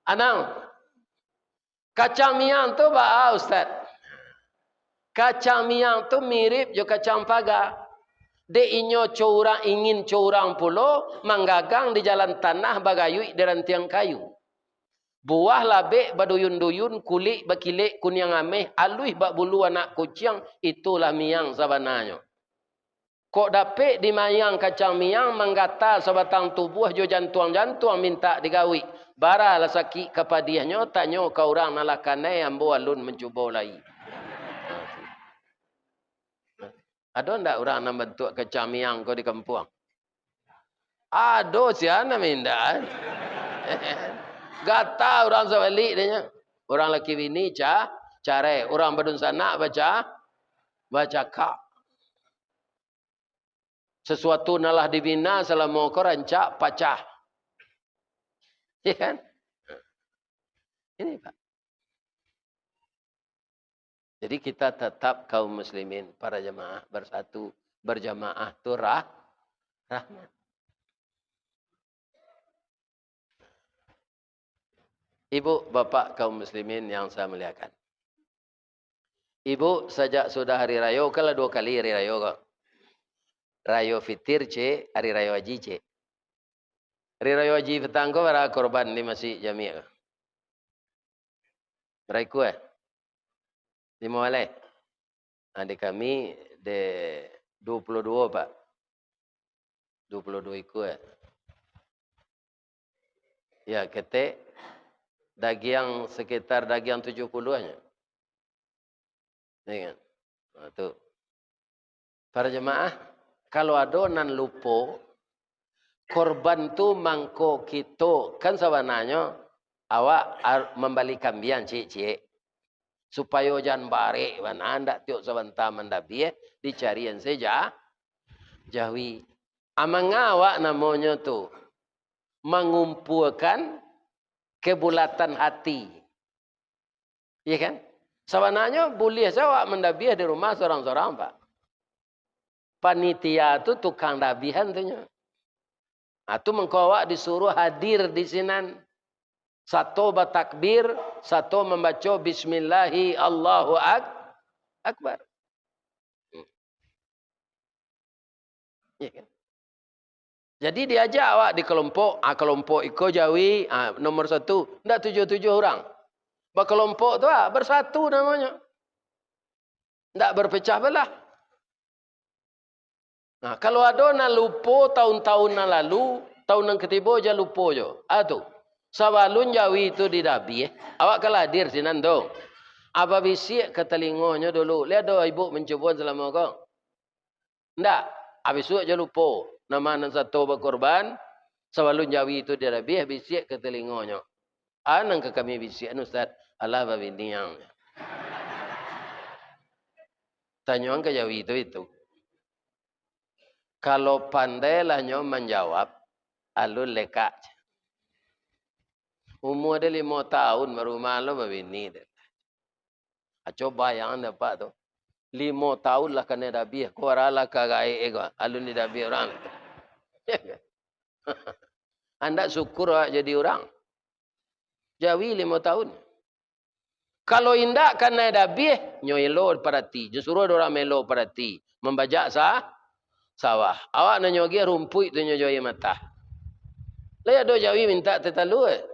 anau. Kacang miang tu baa, Ustaz? Kacang miang tu mirip jo kacang paga. Dek inyo co urang, ingin co urang pulo, manggagang di jalan tanah, bagayuik di rantiang kayu. Buah labek baduyun-duyun, kulik bakilek kuniang ameh, aluih bak bulu anak kuciang, itulah miang sabananyo. Kok dapek di miang kacang miang, manggata sabatang tubuah jo jantuang-jantuang mintak digawik. Bara lah sakik ka padiahnyo, tanyo ka urang nan lah kanai, ambo alun mancubo lai. Ado ndak urang nan bantuak kacang miang ko di kampuang? Ado, sia nan mindak. Gata urang sabalik dek nyo. Urang laki bini ca-, carai, urang badunsanak baca-, bacakak. Sasuatu nan lah dibina salamo ko rancak pacah. Ya kan? Ini, Pak. Jadi kita tetap kaum muslimin, para jamaah bersatu, berjamaah tu rah-, rahmat. Ibu, bapak kaum muslimin yang saya muliakan. Ibu, sajak sudah hari rayo, kan lah duo kali hari rayo ko. Rayo Fitir, cek, hari rayo Haji, cek. Hari rayo Haji patang ko bara korban di Masjid Jami ko? Bara ikua, eh? Limo baleh? Ah, di kami de duo puluah duo, Pak. Duo puluah duo ikua, eh? Ya, ketek dagiang, sekitar dagiang tujuah puluah nyo. Ya kan? Nah, tu. Para jemaah, kalau ado nan lupo, korban tu mangko kito, kan sabananyo awak ar-, mambali kambiang ciek-ciek, supayo jan barek bana, ndak tiok sabanta mandabiah, dicarian sajo jawi. Amangawak namonyo tu mangumpuakan kebulatan hati. Iya kan? Sabananyo buliah sajo awak mandabiah di rumah sorang-sorang, Pak. Panitia tu tukang dabiahan tu nyo. Ah, tu mangko awak disuruah hadir di sinan. Sato batakbir, sato mambaco bismillahi Allahu Ak-, Akbar. Hmm. Iya kan? Jadi diajak awak di kelompok, ah, kelompok iko jawi, ah, nomor satu, ndak tujuah-tujuah urang. Bakelompok tu, ah, bersatu namonyo. Ndak berpecah belah. Nah, kalau ado nan lupo taun-taun nan lalu, taun nan katibo jan lupo jo. Ah, tu. Sabalun jawi tu didabiah, awak kan lah hadir sinan tu. Abah bisiak ka talingonyo dulu, "Lai ado ibu mancubo salamo ko?" Ndak, abisuak jo lupo. Nama nan sato bakorban, sabalun jawi tu didabiah, bisiak ka talingonyo. A nan ka kami bisiakan, Ustaz? Alah babini ang. Tanyoan ka jawi tu itu. Kalau pandai lah nyo manjawab, alun lekak. Umua de limo taun, baru malo babini de. A, coba bayangkan dek Apak tu. Limo taun lah kanai dabiah, ko aralah ka gaek ko, alun didabiah urang tu. Andak syukur awak jadi urang. Jawi limo taun. Kalau indak kanai dabiah, nyo elo parati, nyo suruah dek urang maelo parati, mambajak sa-, sawah. Awak nan nyo agiah rumpuik tu nyo jawi matah. Lai ado jawi mintak teh talua, eh?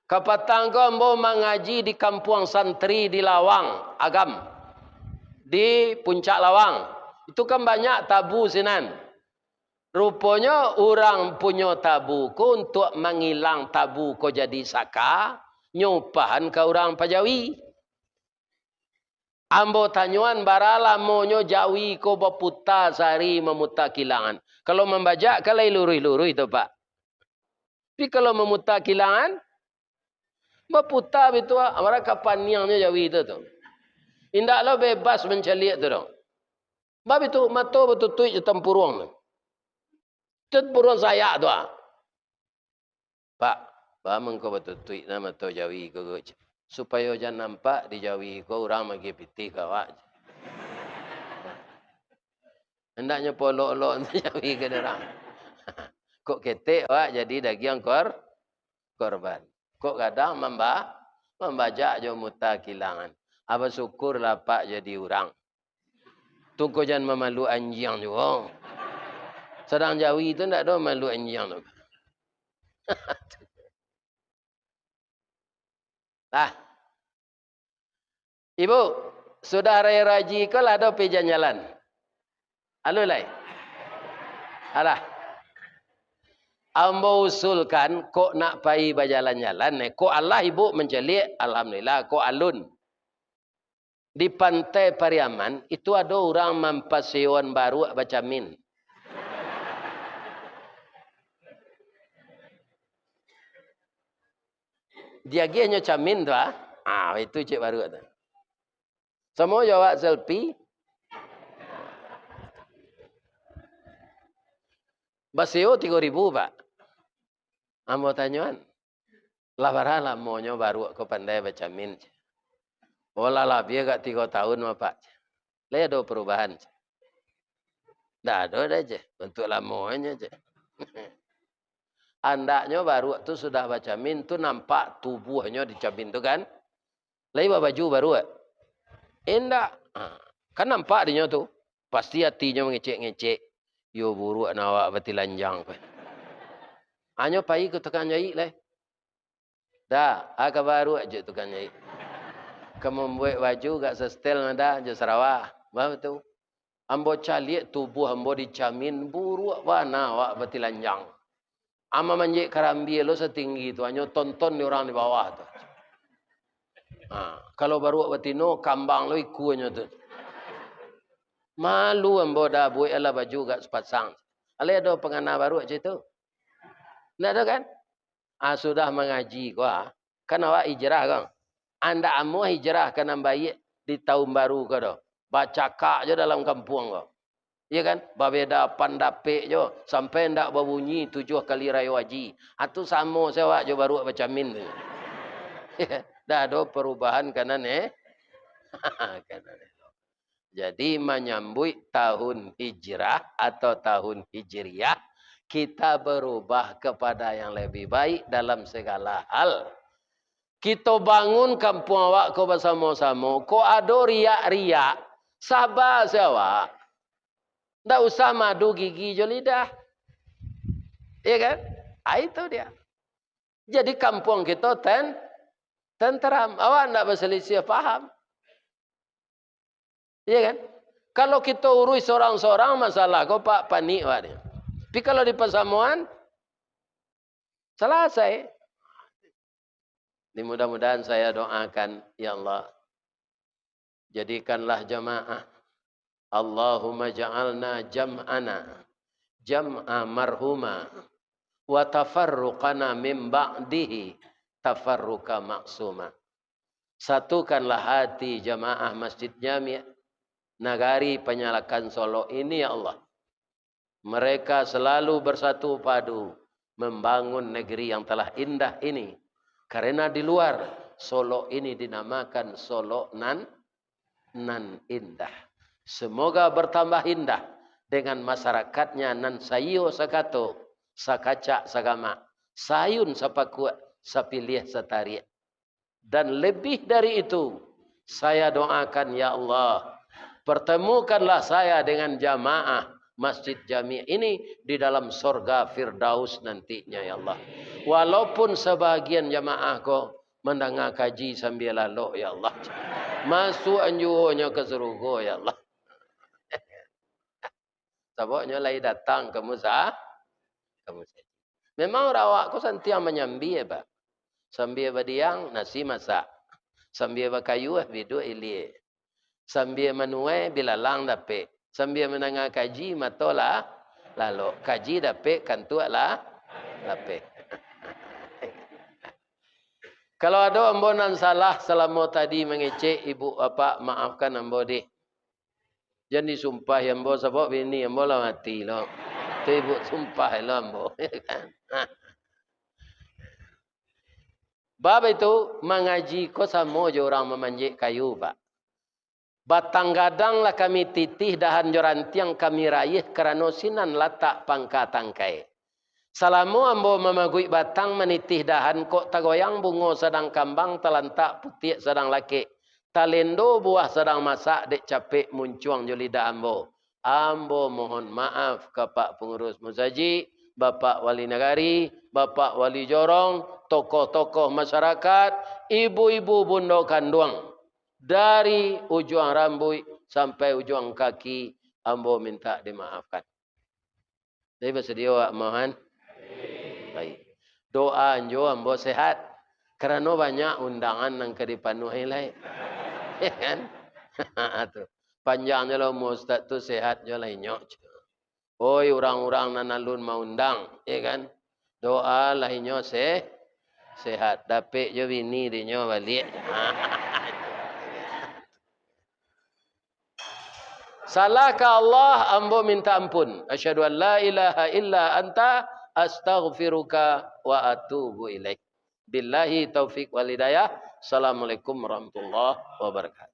Kapatang ko ambo mangaji di kampuang santri di Lawang, Agam, di Puncak Lawang. Itu kan banyak tabu sinan. Ruponyo urang punyo tabu ko untuak mangilang tabu ko jadi saka, nyo upahan ka urang pajawi. Ambo tanyoan, bara lamonyo jawi ko baputa sahari mamuta kilangan? Kalau mambajak kan lai luruih-luruih tu, Pak. Tapi kalau mamuta kilangan, baputa bitu, bara kapaniangnyo jawi tu, tu. Indak lo bebas mancaliak tu doh. Bab itu, mato batutuik jo tampuruang tu. Tampuruang sayak tu, ah. Pak, baa mangko batutuik na mato jawi ko, Gus? Supayo jan nampak di jawi ko urang magiah pitih ka awak. Hendaknyo polok-olok jawi ka urang. Kok ketek awak jadi dagiang kor-, korban. Kok gadang mamba-, mambajak jo muta kilangan. Apo syukur lah Pak jadi urang. Tu ko jan mamalu anjiang juo. Sadang jawi tu ndak ado mamalu anjiang tu. Lah. Ibu, sudah raya haji ko lah ado pai jalan-jalan? Alun lai? Alah. Ambo usulkan, kok nak pai bajalan-jalan, eh, kok alah ibu mancaliak, alhamdulillah, kok alun. Di Pantai Pariaman, itu ado urang mampasewoan baruak bacamin. Diagiahnyo camin tu, ah. Ah, itu cek baruak tu. Samo jo awak selfie. Basewo tigo ribu, Pak. Ambo tanyoan, lah bara lamonyo baruak ko pandai bacamin? Oh, lah labiah agak tigo taun, Pak. Lai ado parubahan? Ndak ado doh, ceh. Bantuak lamonyo, ceh. Andaknyo baruak tu sudah bacamin, tu nampak tubuahnyo di camin tu kan. Lai babaju baruak? Indak. Ha, kan nampak dinyo tu. Pasti atinyo mangecek-ngecek. Yo buruak nan awak batilanjang ko. Anyo pai ka tukang jaik lai. Da, a ka baruak jo tukang jaik. Ka mambuek baju agak sastel nan da jo sarawa. Bah batua. Ambo caliak tubuah ambo dicamin, buruak bana awak batilanjang. Ama manjek karambia lo satinggi tu, anyo tonton di urang di bawah tu. Ha, kalau baruak batino, kambang lo ikuanyo tu. Malu ambo da buek alah baju agak sapasang. Alai ado pangana baruak cak itu? Ndak ado kan? Ah, sudah mangaji ko, ah. Kan awak hijrah ko. Andak amuah hijrah ka nan baiak di tahun baru ko doh. Bacakak jo dalam kampuang ko. Iyo kan? Babeda pandapek jo, sampai ndak babunyi tujuah kali rayo haji. Ah, tu samo se awak jo baruak bacamin tu. Ndak ado parubahan ka nan, eh. Ka nan, eh. Jadi, manyambuik tahun hijrah atau tahun hijriah, kita berubah kepada yang lebih baik dalam segala hal. Kito bangun kampuang awak ko basamo-samo, kok ado riak-riak, saba se awak. Ndak usah madu gigi jo lidah. Iyo kan? Ah, itu dia. Jadi kampuang kito ten-, tenteram. Awak ndak basalisiah paham. Iyo kan? Kalau kito uruih sorang-sorang masalah ko, Pak, panik awak ni. Tapi kalau di pasamoan, salasai. Ini mudah-mudahan saya doakan, ya Allah, jadikanlah jamaah. Allahumma ja'alna jam'ana jam'a marhuma, wa tafarruqana min ba'dihi tafarruqa ma'suma. Satukanlah hati jamaah Masjid Jami' Nagari Panyalakan Solok ini, ya Allah. Mereka selalu bersatu padu membangun negeri yang telah indah ini. Karena di luar, Solok ini dinamakan Solok nan, nan indah. Semoga bertambah indah dengan masyarakatnya nan saiyo sakato, sakacak sagamak, saayun sapakuak, sapiliah satariak. Dan lebih dari itu, saya doakan, ya Allah, pertemukanlah saya dengan jamaah Masjid Jami' ini di dalam sorga Firdaus nantinya, ya Allah. Walaupun sebahagian jamaah ko mandanga kaji sambia lalok, ya Allah. Masuak juo nyo ka surugo, ya Allah. Sabab nyo lai datang ka musa-, ka musajik. Memang urang awak ko santiang manyambia, Pak. Sambia badiang, nasi masak. Sambia bakayuah, biduak ilia. Sambia manuai, bilalang dapek. Sambia mandanga kaji, mato lah lalok. Kaji dapek, kantuak lah lapeh. Kalau ado ambo nan salah salamo tadi mangecek ibu bapak, maafkan ambo dih. Jan disumpahi ambo, sabab bini ambo lah mati lo. Tu ibu sumpah lo ambo. Bab itu, mangaji ko samo jo urang mamanjek kayu, Pak. Batang gadang lah kami titih, dahan jo rantiang kami rayih, karano sinan latak pangka tangkai. Salamo ambo mamaguik batang, manitih dahan, kok tagoyang bungo sadang kambang, talantak putiak sadang lakek, talendo buah sadang masak, dek capek muncuang jo lidah ambo. Ambo mohon maaf ka Pak Pangurus Musajik, Bapak Wali Nagari, Bapak Wali Jorong, tokoh-tokoh masyarakat, ibu-ibu bundo kanduang. Dari ujuang rambuik sampai ujuang kaki, ambo mintak dimaafkan. Jadi, basadio awak, Mohan? Baik. Doa anjo ambo sehat, karano banyak undangan nan ka dipanuahi lai. Ya kan? Tu. Panjang jo lah umua ustaz tu, sehat jo lah inyo. Oi, urang-urang nan alun maundang, ya kan? Doa lah inyo se-, sehat, dapek jo bini dinyo baliak. Salah ka Allah, ambo minta ampun. Asyhadu an la ilaha illa anta, astaghfiruka wa atubu ilaik. Billahi taufik wal hidayah. Assalamualaikum warahmatullahi wabarakatuh.